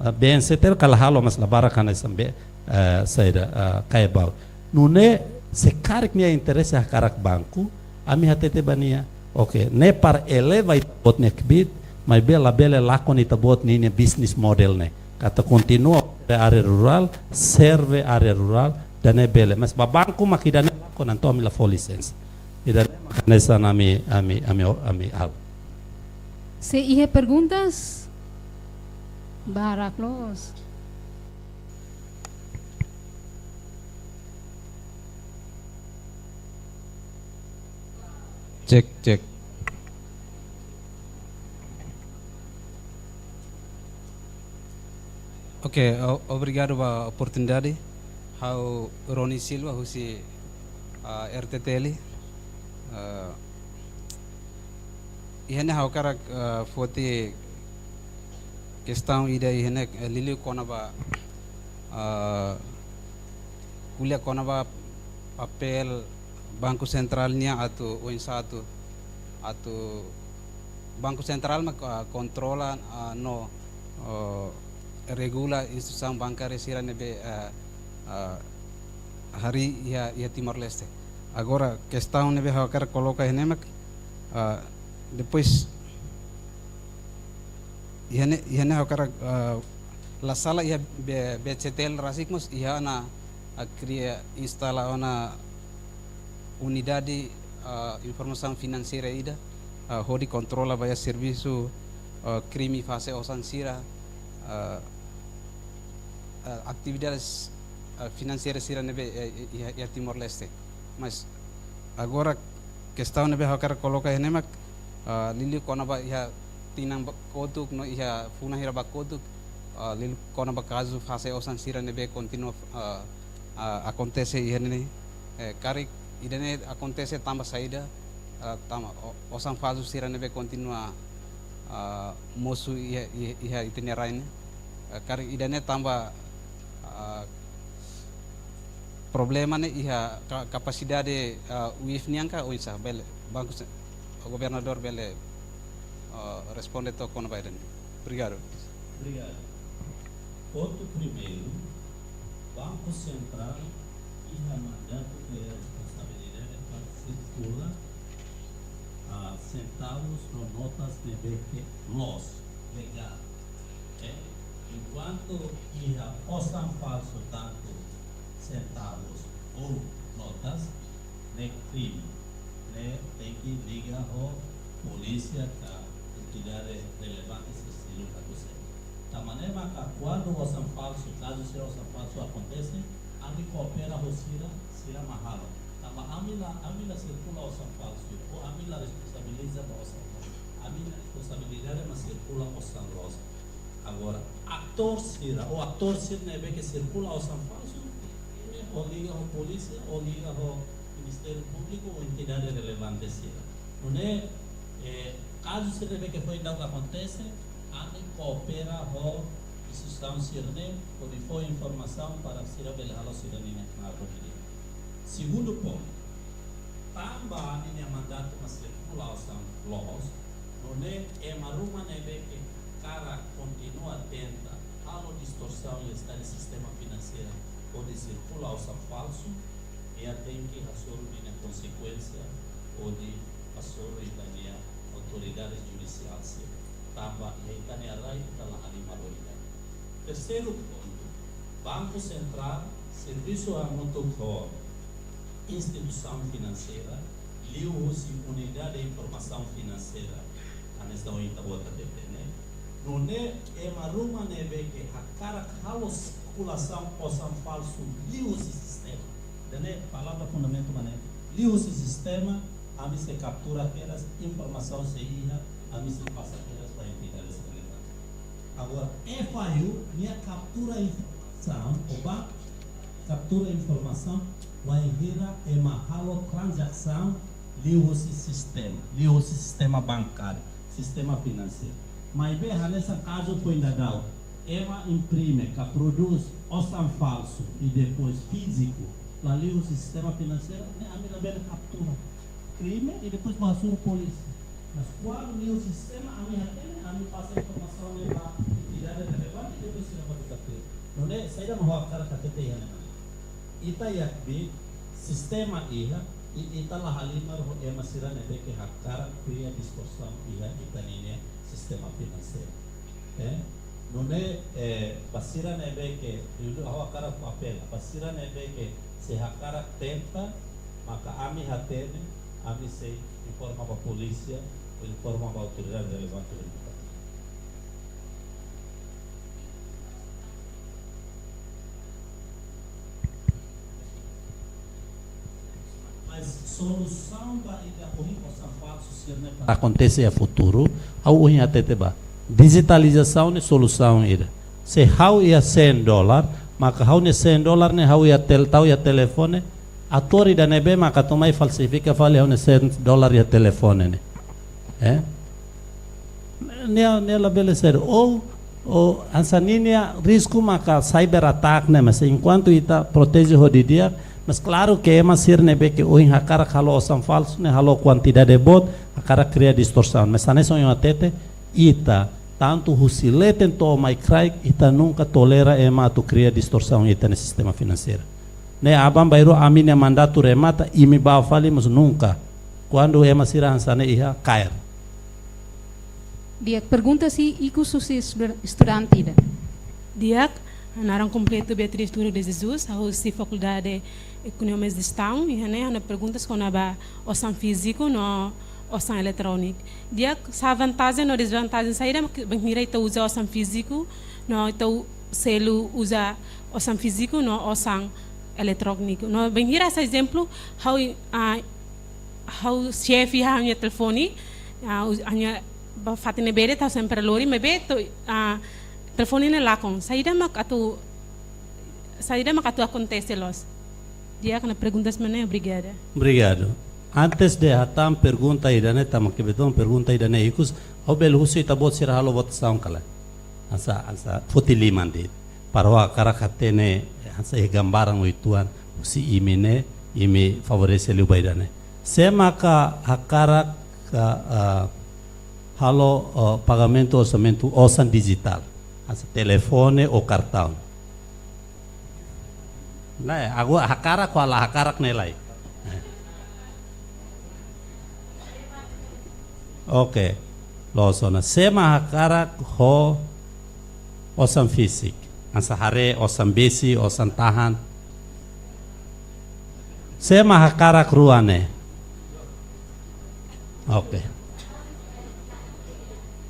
eh, B N C T L ka la halo, mas la barak hanesan be, eh, saida, eh, Caibauk. Nune'e se karik nia interese hakarak banku, ami hatete ba nia, oke, ne'e para eleva ita-boot nia kbiit, maibé labele lakon ita-boot ninia business model ne'e. Katak kontinua opera área rurál, serve área rurál, ida-ne'e bele. Mas ba banku mak ida-ne'e lakon, entaun ami la fó lisensa. Ida-ne'e mak hanesan ami, ami, ami, ami halo. Se iha perguntas? Barak loos. Cek, cek. Oke, o-, obrigadu ba oportunidade. Ha'u Rony Silva, husi, ah, R T T L. Ah, iha ne'e ha'u hakarak, ah, foti kestaun ida iha ne'e, eh, liuliu kona-ba, ah, ko'alia kona-ba papél Banku Sentrál nian atu oinsá atu, atu Banku Sentrál mak, ah, kontrola, ah, no, oh, regula instituisaun bankária sira ne'ebé, ah, ah, harii iha, iha Timor-Leste. Agora, kestaun ne'ebé ha'u hakarak koloka iha ne'e mak, ah, depois, iha ne'e, iha ne'e ha'u hakarak, ah, la sala iha B-, B C T L rasik mós iha ona, ah, kria, instala ona unidade, ah, informasaun finanseira ida, ah, hodi kontrola ba iha servisu, eh, krime fase osan sira, eh, eh, atividades, eh, finanseiras sira ne'ebé, eh, iha, iha Timor-Leste. Mas agora kestaun ne'ebé ha'u hakarak koloka iha ne'e mak, eh, liuliu kona-ba iha tinan ba kotuk no iha funan hira ba kotuk, eh, liuliu kona-ba kazu fase osan sira ne'ebé kontinua, eh, eh, akontese iha ne'e. Eh, karik ida-ne'e akontese tanba saida, eh, tanba o-, osan falsu sira ne'ebé kontinua, eh, mosu iha, iha, iha ita-nia rai ne'e. Eh, karik ida-ne'e tanba, eh, problema ne'e iha ka-, kapasidade, eh, UIF nian ka oinsá, bele, Banku Se-, Governadór bele, eh, responde to'ok kona-ba ida-ne'e. Obrigadu. Obrigadu. Pontu primeiru, Banku Sentrál iha mandatu ka responsabilidade para sirkula, ah, sentavus no notas ne'ebé ke loos, legál. Eh, enkuantu iha osan falsu tantu sentavus ou notas, ne'e krime, ne'e tenke liga ho polísia ka entidade relevante sira seluk atu sei. Tanba ne'e maka kuandu osan falsu, kazu sira osan falsu akontese, ami koopera ho sira, sira mak halo. Tanba ami la, ami la sirkula osan falsu, ou ami la responsabiliza ba osan falsu. Ami-nia responsabilidade mak sirkula osan loos. Agora, atór sira, ou atór sira ne'ebé ke sirkula osan falsu, imi ho liga ho polísia, ou liga ho Ministériu Públiku, ou entidade relevante sira. Nune'e, eh, kazu sira ne'ebé ke foin daudauk akontese, ami koopera ho instituisaun sira-ne'e, hodi fó informasaun para sira bele halo sira-nia knaar ho di'ak. Segundu pontu, tanba ami-nia mandatu mak sirkula osan loos, nune'e ema ruma ne'ebé ke hakarak kontinua tenta halo distorsaun iha ita-nia sistema finanseira hodi sirkula osan falsu, nia tenke hasoru ninia konsekuénsia hodi hasoru ita-nia autoridade judisiál sira. Tanba iha ita-nia rai ita la halimar ho ida. Terseiru pontu, Banku Sentrál servisu hamutuk ho instituisaun finanseira, liuhusi unidade informasaun finanseira, hanesan ohin ita-boot hatete ne'e. Nune'e ema ruma ne'ebé ke hakarak halo sirkulasaun osan falsu liuhusi sistema. Ida-ne'e palavra fundamentu mak ne'e, liuhusi sistema, ami sei kaptura kedas, informasaun sei iha, ami sei pasa kedas ba entidades relevantes. Agora, F I U, nia kaptura informasaun, ou ba, kaptura informasaun, wainhira ema halo tranzasaun liuhusi sistema, liuhusi sistema bankáriu, sistema finanseiru. Maibé hanesan kazu foin daudauk, ema imprime ka prodús osan falsu i depois fíziku, la liuhusi sistema finanseiru, ne'e ami labele kaptura. Krime i depois bá hasoru polísia. Mas kuandu liuhusi sistema ami hatene, ami pasa informasaun ne'e ba entidade relevante i depois sira bá buka krime. Nune'e, saida mak ha'u hakarak hatete iha ne'e mak ne'e. Ita yakni sistema iha, i ita la halimar ho ema sira ne'ebé ke hakarak kria distorsaun iha ita-nia sistema finanseiru. Eh? Nune'e, eh, ba sira ne'ebé ke, ha'u hakarak apela, ba sira ne'ebé ke sei hakarak tenta, maka ami hatene, ami sei informa ba polísia, informa ba autoridade relevante. Mas solusaun ba ida ohin osan falsu sira-ne'e para akontese iha futuru, ha'u ohin hatete ba. Dijitalizasaun ne'e solusaun ida. Se ha'u iha cem dólar, maka ha'u-nia cem dólar ne'e ha'u iha tel-, tau iha telefone, atór ida ne'ebé maka atu mai falsifika fali ha'u-nia cem dólar iha telefone ne'e. Eh? Nia, nia labele ser. Ou, ou hanesan ninia risku maka cyber attack ne'e, mas enkuantu ita proteje ho di'ak, mas klaru ke ema sira ne'ebé ke ohin hakarak halo osan falsu ne'e halo kuantidade boot, hakarak kria distorsaun. Mas hanesan ohin hatete, ita, tantu husi leten to'o mai kraik, ita nunka tolera ema atu kria distorsaun iha ita-nia sistema finanseiru. Ne'e aban-bainrua ami-nia mandatu remata, imi bá fali, mas nunka. Kuandu ema sira hanesan ne'e iha, kaer. Di'ak, pergunta sei ikus husi estuda-, estudante ida. Di'ak, ha'u-nia naran kompletu Beatriz Duro de Jesus, ha'u husi Fakuldade Ekonomia no Jestaun, i ha'u-nia perguntas kona-ba osan fíziku no osan eletróniku. Di'ak, sá vantajen no dezvantajen saida mak bainhira ita uza osan fíziku, no ita u-, selu uza osan fíziku no osan eletróniku. No bainhira sá ezemplu, ha'u, ah, ha'u xefe iha ha'u-nia telefone, ah, uz-, ha'u-nia ba fatin ne'ebé de'it ha'u sempre lori, maibé to'o, ah, telefone ne'e lakon. Saida mak atu, saida mak atu akontese loos. Di'ak, ne'e perguntas mak ne'e, obrigada. Obrigadu. Antes de hatán pergunta ida-ne'e, tanba ke beton pergunta ida-ne'e ikus, ha'u bele husu ita-boot sira halo votasaun ka lae. Hanesan, hanesan foti liman de'it. Para ha'u hakarak hatene, hanesan iha gambaran uitoan, husi imi ne'e, imi favorese liu ba ida-ne'e. Sé maka hakarak, ah, ah, halo, ah, pagamentu orsamentu osan dijitál. Hanesan telefone ou kartaun. Lae, ha'u hakarak ka la hakarak ne'e lae. Oke. Loos ona. Sé mak hakarak ho osan fisik? Hanesan haree, osan besi, osan tahan. Sé mak hakarak rua ne'e? Oke.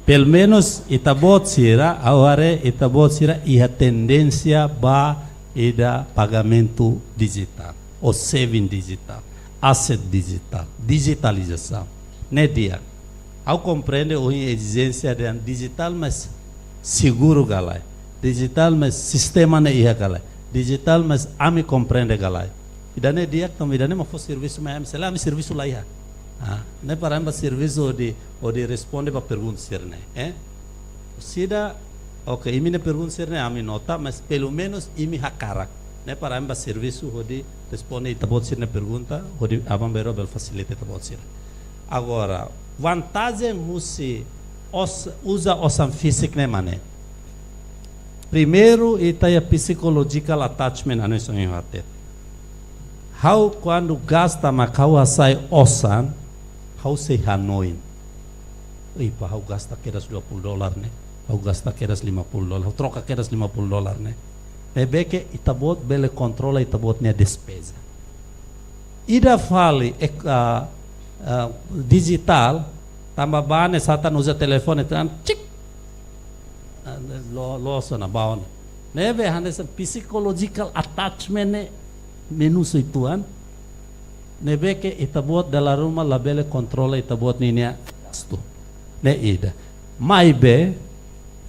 Pelumenus ita-boot sira, ha'u haree ita-boot sira iha tendénsia ba ida pagamentu dijitál, ou saving dijitál, asset dijitál, dijitalizasaun. Ne'e di'ak. Ha'u komprende ohin ezijénsia dehan dijitál, mas seguru ka lae. Dijitál, mas sistema ne'e iha ka lae. Dijitál, mas ami komprende ka lae. Ida-ne'e di'ak, tanba ida-ne'e mak fó servisu mai ami, se lae ami servisu la iha. Ah, ne'e para ami bá servisu hodi, hodi responde ba pergunta sira-ne'e, eh? Sida, oke, imi-nia pergunta sira-ne'e ami nota, mas pelumenus imi hakarak. Ne'e para ami bá servisu hodi responde ita-boot sira-nia pergunta, hodi aban-bainrua bele fasilita ita-boot sira. Agora, vantajen husi os-, uza osan fisik ne'e mak ne'e. Primeiru, ita iha psychological attachment, hanesan ohin ha'u hatete. Ha'u kuandu gasta mak ha'u hasai osan, ha'u sei hanoin. Ih, pá, ha'u gasta kedas dua puluh dolar ne'e, ha'u gasta kedas lima puluh dolar, ha'u troka kedas lima puluh dolar ne'e. Ne'ebé ke ita-boot bele kontrola ita-boot nia despeza. Ida fali, ek-, ah, ah, dijitál, tanba bá ne'e sá tan uza telefone tan, cik. Ah, lo-, loos ona, bá ona. Ne'ebé hanesan psychological attachment ne'e menus uitoan. Ne'ebé ke ita-boot dala ruma labele kontrola ita-boot ninia gastu. Ne'e ida. Maibé,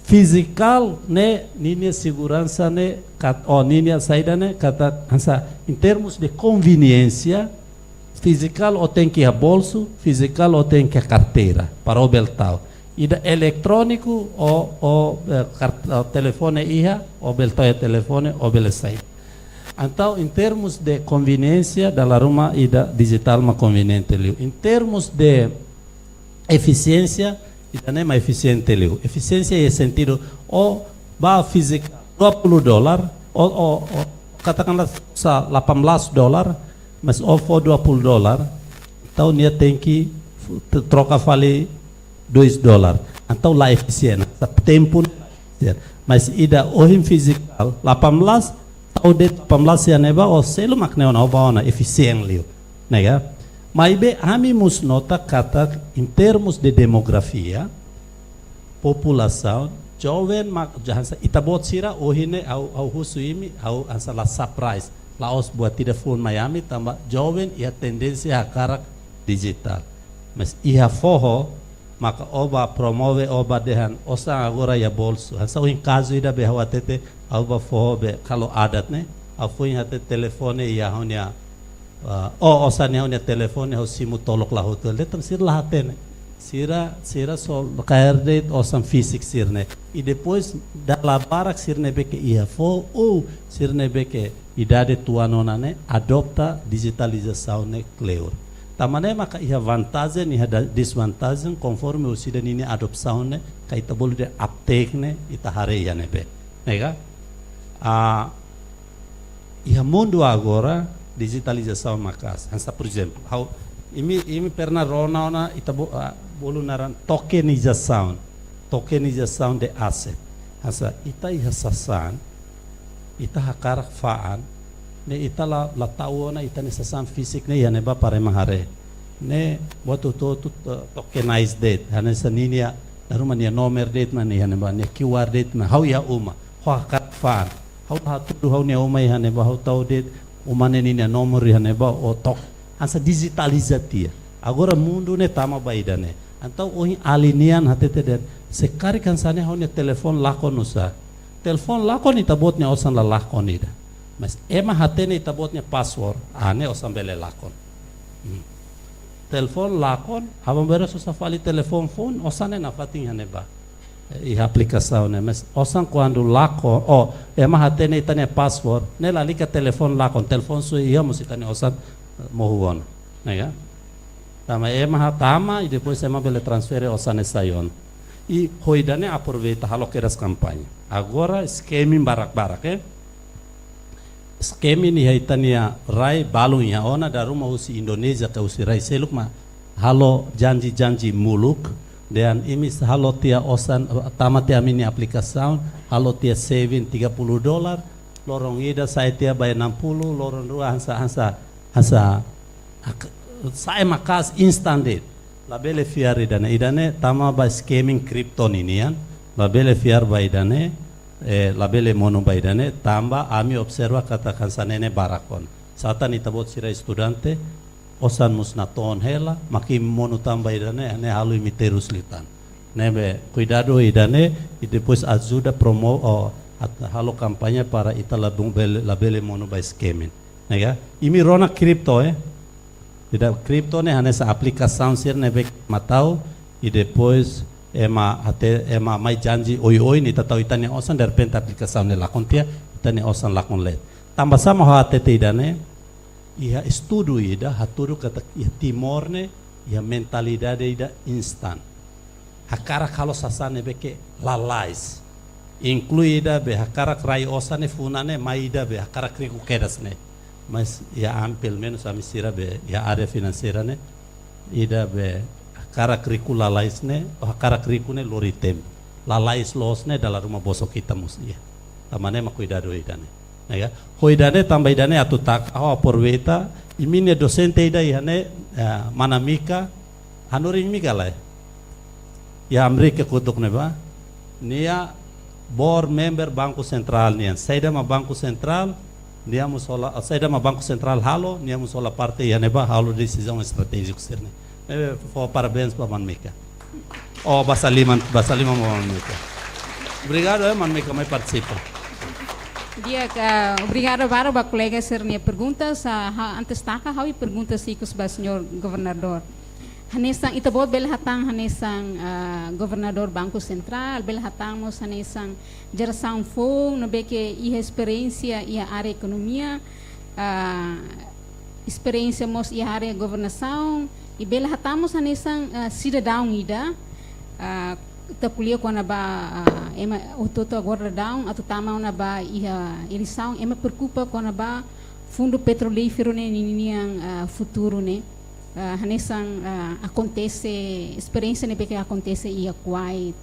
fizikál ne'e ninia seguransa ne'e kat-, ou ninia saida ne'e katak hanesan, em termos de konveniénsia, fizikál ó tenke iha bolsu, fizikál ó tenke iha karteira, para ó bele tau. Ida eletróniku ó, ó, eh, kart-, ó telefone iha, ó bele tau iha telefone, ó bele sai. Entaun, em termos de konveniénsia, dala ruma ida dijitál mak konveniente liu. Em termos de efisiénsia, ida-ne'e mak efisiente liu. Efisiénsia iha sentidu, ó bá fíziku dua puluh dolar, ó, ó, ó, katakanlah sá delapan belas dolar, mas ó fó dua puluh dolar, entaun nia tenke fu-, t-, troka fali dois dolar. Entaun la efisiente, sa tempu. Mas ida ohin fizikál, delapan belas, tau de'it delapan belas iha ne'ebá, ó selu mak ne'e ona, ó bá ona, efisiente liu. Ne'e ka? Maibé ami mós nota katak, em termos de demografia, populasaun, joven mak, hanesan ita-boot sira, ohin ne'e, ha'u, ha'u husu imi, ha'u hanesan la surprise, la'ós buat ida foun mai ami, tanba joven iha tendénsia hakarak dijitál. Mas iha foho, maka ó bá promove, ó bá dehan, osan agora iha bolsu. Hanesan ohin kazu ida be ha'u hatete, ha'u bá foho be kalau adat ne'e, ha'u foin hatete telefone iha ha'u-nia, ah, ó, osan iha ha'u-nia telefone, ha'u simu tolok la hotu. Detan sira la hatene. Sira, sira só kaer de'it osan fisik sira-ne'e. I depois, dala barak sira ne'ebé ke iha foho, ou sira ne'ebé ke idade tuan ona ne'e, adopta dijitalizasaun ne'e kleur. Tanba ne'e maka iha vantajen, iha da-, dezvantajen, konforme orsida ninia adopsaun ne'e, ka ita bolu dehan uptake ne'e, ita haree iha ne'ebé. Ne'e ka? Ah, iha mundu agora, dijitalizasaun maka'as. Hanesan, por ezemplu, ha'u, imi, imi pernah rona ona, ita bo-, ah, bolu naran tokenizasaun. Tokenizasaun de asset. Hanesan, ita iha sasán, ita hakarak fa'an, ne'e ita la, la tau ona ita-nia sasán fisik ne'e iha ne'ebá para ema haree. ne'e buat hotu-hotu to-, tokenized de'it. Hanesan ninia, dala ruma nia númeru de'it mak iha ne'ebá, nia Q R de'it mak ha'u iha uma, ha'u hakarak fa'an. Ha'u hatudu ha'u-nia uma iha ne'ebá, ha'u tau de'it uma ne'e ninia númeru iha ne'ebá, ó to'o. Hanesan dijitaliza tiha. Agora mundu ne'e tama ba ida-ne'e. Entaun ohin alin nian hatete de'it, se karik hanesan ne'e ha'u-nia telefone lakon nusá. Telefone lakon, ita-boot nia osan la lakon ida. Mas ema hatene ita-boot nia password, ah, ne'e osan bele lakon. Hmm. Telefone lakon, aban-bainrua susar fali telefone foun, osan ne'e nafatin iha ne'ebá. Iha aplikasaun ne'e, mas osan kuandu lakon, oh, ema hatene ita-nia password, ne'e lalika telefone lakon, telefone sui iha mós ita-nia osan, eh, mohu ona, ne'e ka? Tanba ema hatama, i depois ema bele transfere osan ne'e sai ona. I ho ida-ne'e aproveita halo kedas kampaña. Agora, scamming barak-barak, eh? Scamming iha ita-nia rai balun iha ona, dala ruma husi Indonézia ka husi rai seluk mak halo janji-janji muluk, dehan imi halo tiha osan, tama tiha ami-nia aplikasaun, halo tiha saving tiga puluh dolar, loron ida sa'e tiha ba enam puluh, loron rua hanesan, hanesan, hanesan, ak-, sa'e maka'as instan de'it. Labele fiar ida-ne'e, ida-ne'e tama ba scamming kripto ninian, labele fiar ba ida-ne'e, eh, labele monu ba ida-ne'e, tanba ami observa katak hanesan ne'e ne'e barak ona. Sá tan ita-boot sira estudante, osan mós natoon hela, mak imi monu tan ba ida-ne'e, ne'e halo imi terus liután. Ne'ebé kuidadu ida-ne'e, i depois ajuda promo-, oh, at-, halo kampaña para ita labun bele, labele monu ba scamming. Ne'e ka? Imi rona kripto, eh? Ida kripto ne'e hanesan aplikasaun sira ne'ebé ema tau, i depois ema ate, ema mai janji oioin, ita tau ita-nia osan, derrepente aplikasaun ne'e lakon tiha, ita-nia osan lakon leet. Tanba sá mak ha'u hatete ida-ne'e, iha estudu ida, hatudu katak iha Timor ne'e, iha mentalidade ida instan. Hakarak halo sasán ne'ebé ke lalais. Inklui ida be hakarak rai osan ne'e funu ne'e, mai ida be hakarak riku kedas ne'e. Mas iha ami, pelumenus ami sira be iha área finanseira ne'e, ida be hakarak riku lalais ne'e, hakarak riku ne'e lori tempu. Lalais loos ne'e dala ruma bosok ita mós iha. Tanba ne'e mak kuidadu ida-ne'e. Ne'e ka? Ho ida-ne'e tanba ida-ne'e atu taka, ha'u aproveita, imi-nia dosente ida iha ne'e, eh, mana Mika, hanorin Mika lae. Iha Amérika kotuk ne'ebá. Nia board member Banku Sentrál nian. Saida mak Banku Sentrál, nia mós hola, saida mak Banku Sentrál halo, nia mós hola parte iha ne'ebá halo desizaun estratéjiku sira-ne'e. Eh, fó parabéns ba mana Mika. Oh, basa liman, basa liman ba mana Mika. Obrigadu, eh, mana Mika mai partisipa. Di'ak, obrigadu barak ba kolega sira-nia perguntas, ah, ha-, antes taka ha'u iha perguntas ikus ba señór governadór. Hanesan, ita-boot bele hatán hanesan, ah, governadór Banku Sentrál, bele hatán mós hanesan jerasaun foun, ne'ebé ke iha esperiénsia iha área ekonomia, ah, esperiénsia mós iha área governasaun, i bele hatán mós hanesan, ah, sidadaun ida, ah, ita ko'alia kona-ba, ah, ema hotu-hotu agora daudaun atu tama ona ba iha eleisaun, ema preokupa kona-ba fundu petrolíferu ne'e ninian, ah, futuru ne'e. Ah, hanesan, ah, akontese, esperiénsia ne'ebé ke akontese iha Kuwait,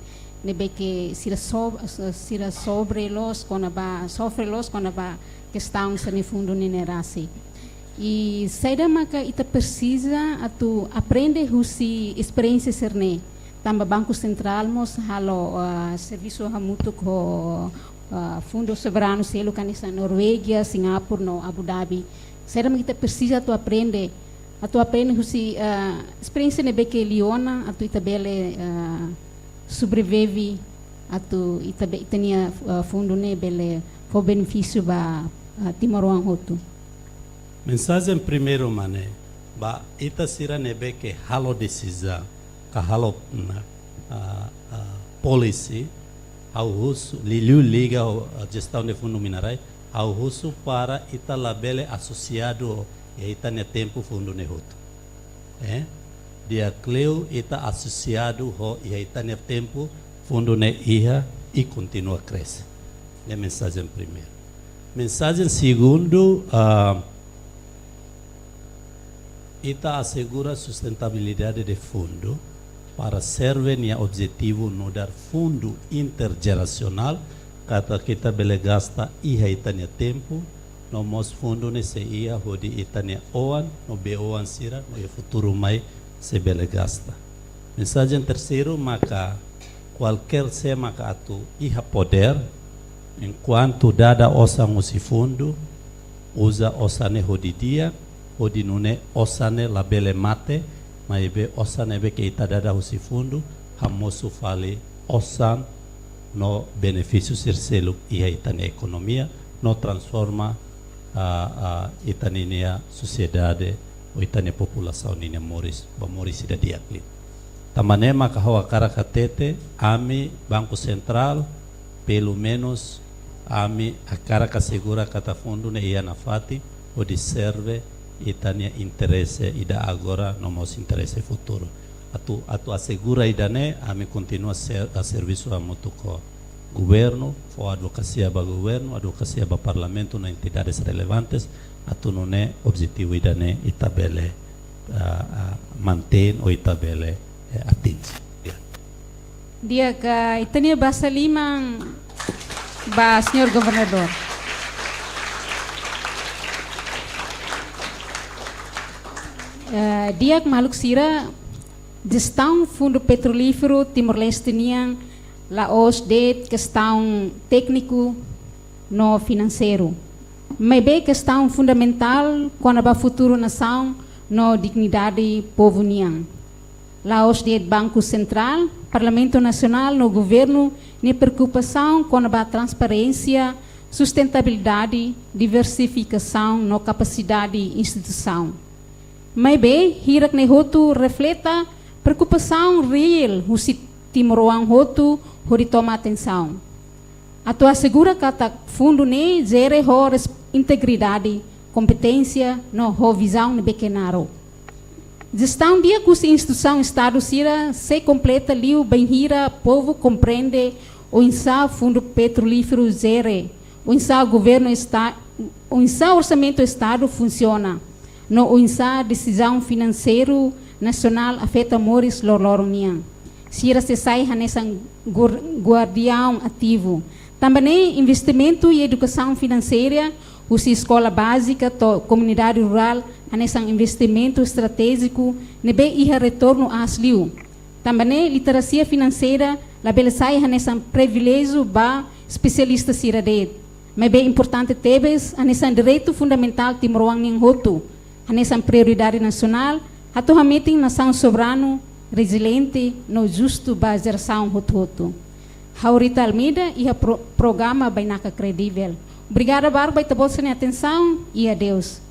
ne'ebé ke sira so-, sira sofre loos kona-ba, sofre loos kona-ba kestaun sira-ne'e fundu ne'e ne'e rasik. I saida maka ita presiza atu aprende husi esperiénsia sira-ne'e. Tanba Banku Sentrál mós halo, ah, servisu hamutuk ho, ah, fundu soberanu seluk hanesan Norvégia, Singapura no Abu Dhabi. Saida maka ita presiza atu aprende, atu aprende husi, ah, esperiénsia ne'ebé ke liu ona atu ita bele, ah, sobrevive, atu ita be-, ita-nia, ah, fundu ne'e bele fó benefísiu ba, ah, timoroan hotu. Mensajen primeiru mak ne'e, ba ita sira ne'ebé ke halo desizaun, ka halo, mm, ah, ah, policy, ha'u husu, liuliu liga ho, ah, jestaun de fundu mina-rai, ha'u husu para ita labele asosiadu iha ita-nia tempu fundu ne'e hotu. Eh? Di'ak liu ita asosiadu ho iha ita-nia tempu fundu ne'e iha i kontinua krese. Ne'e mensajen primeiru. Mensajen segundu, ah, ita asegura sustentabilidade de fundu para serve nia objetivu nu'udar fundu interjerasionál, katak ita bele gasta iha ita-nia tempu, no mós fundu ne'e sei iha hodi ita-nia oan no bei-oan sira no iha futuru mai sei bele gasta. Mensajen terseiru maka kualkér sé maka atu iha podér, enkuantu dada osan husi fundu, uza osan ne'e ho di'ak, hodi nune'e osan ne'e labele mate, maibé osan ne'ebé ke ita dada husi fundu, hamosu fali osan no benefísiu sira seluk iha ita-nia ekonomia, no transforma, ah, ah, ita-nia sosiedade, ou ita-nia populasaun ninia moris, ba moris ida di'ak liu. Tanba ne'e maka ha'u hakarak hatete, ami Banku Sentrál, pelumenus, ami hakarak asegura katak fundu ne'e iha nafatin, hodi serve ita-nia interese ida agora no mós interese futuru. Atu, atu asegura ida-ne'e, ami kontinua ser, a servisu hamutuk ho governu, fó advokasia ba governu, advokasia ba parlamentu no entidades relevantes, atu nune'e objetivu ida-ne'e ita bele, ah, ah, mantein ou ita bele, eh, atinje. Ya. Di'ak, ita-nia basa liman ba Señór Governadór. Eh, di'ak maluk sira, jestaun Fundu Petrolíferu Timor-Leste nian la'ós de'it kestaun tékniku no finanseiru. Maibé kestaun fundamentál kona-ba futuru nasaun no dignidade povu nian. La'ós de'it Banku Sentrál, Parlamentu Nasionál no governu nia preokupasaun kona-ba transparénsia, sustentabilidade, diversifikasaun no kapasidade instituisaun. Maibé, hirak-ne'e hotu refleta preokupasaun reál husi timoroan hotu hodi toma atensaun. Atu asegura katak fundu ne'e jere ho res-, integridade, kompeténsia no ho vizaun ne'ebé ke naruk. Jestaun di'ak husi instituisaun Estadu sira sei kompleta liu bainhira povu komprende oinsá Fundu Petrolíferu jere, oinsá governu esta-, oinsá orsamentu Estadu funsiona, no oinsá desizaun finanseiru nasionál afeta moris loroloron nian. Sira sei sai hanesan guar-, guardiaun ativu. Tanba ne'e investimentu iha edukasaun finanseira, husi eskola bázika to'o komunidade rurál, hanesan investimentu estratéjiku ne'ebé iha retornu aas liu. Tanba ne'e literasia finanseira labele sai hanesan priviléjiu ba espesialista sira de'it. Maibé importante tebes, hanesan direitu fundamentál timoroan nian hotu, hanesan prioridade nasionál, atu hametin nasaun soberanu, reziliente no justu ba jerasaun hotu-hotu. Ha'u Rita Almeida, iha pro-, programa Bainaka Kredível. Obrigada barak ba ita-boot sira-nia atensaun, i adeus.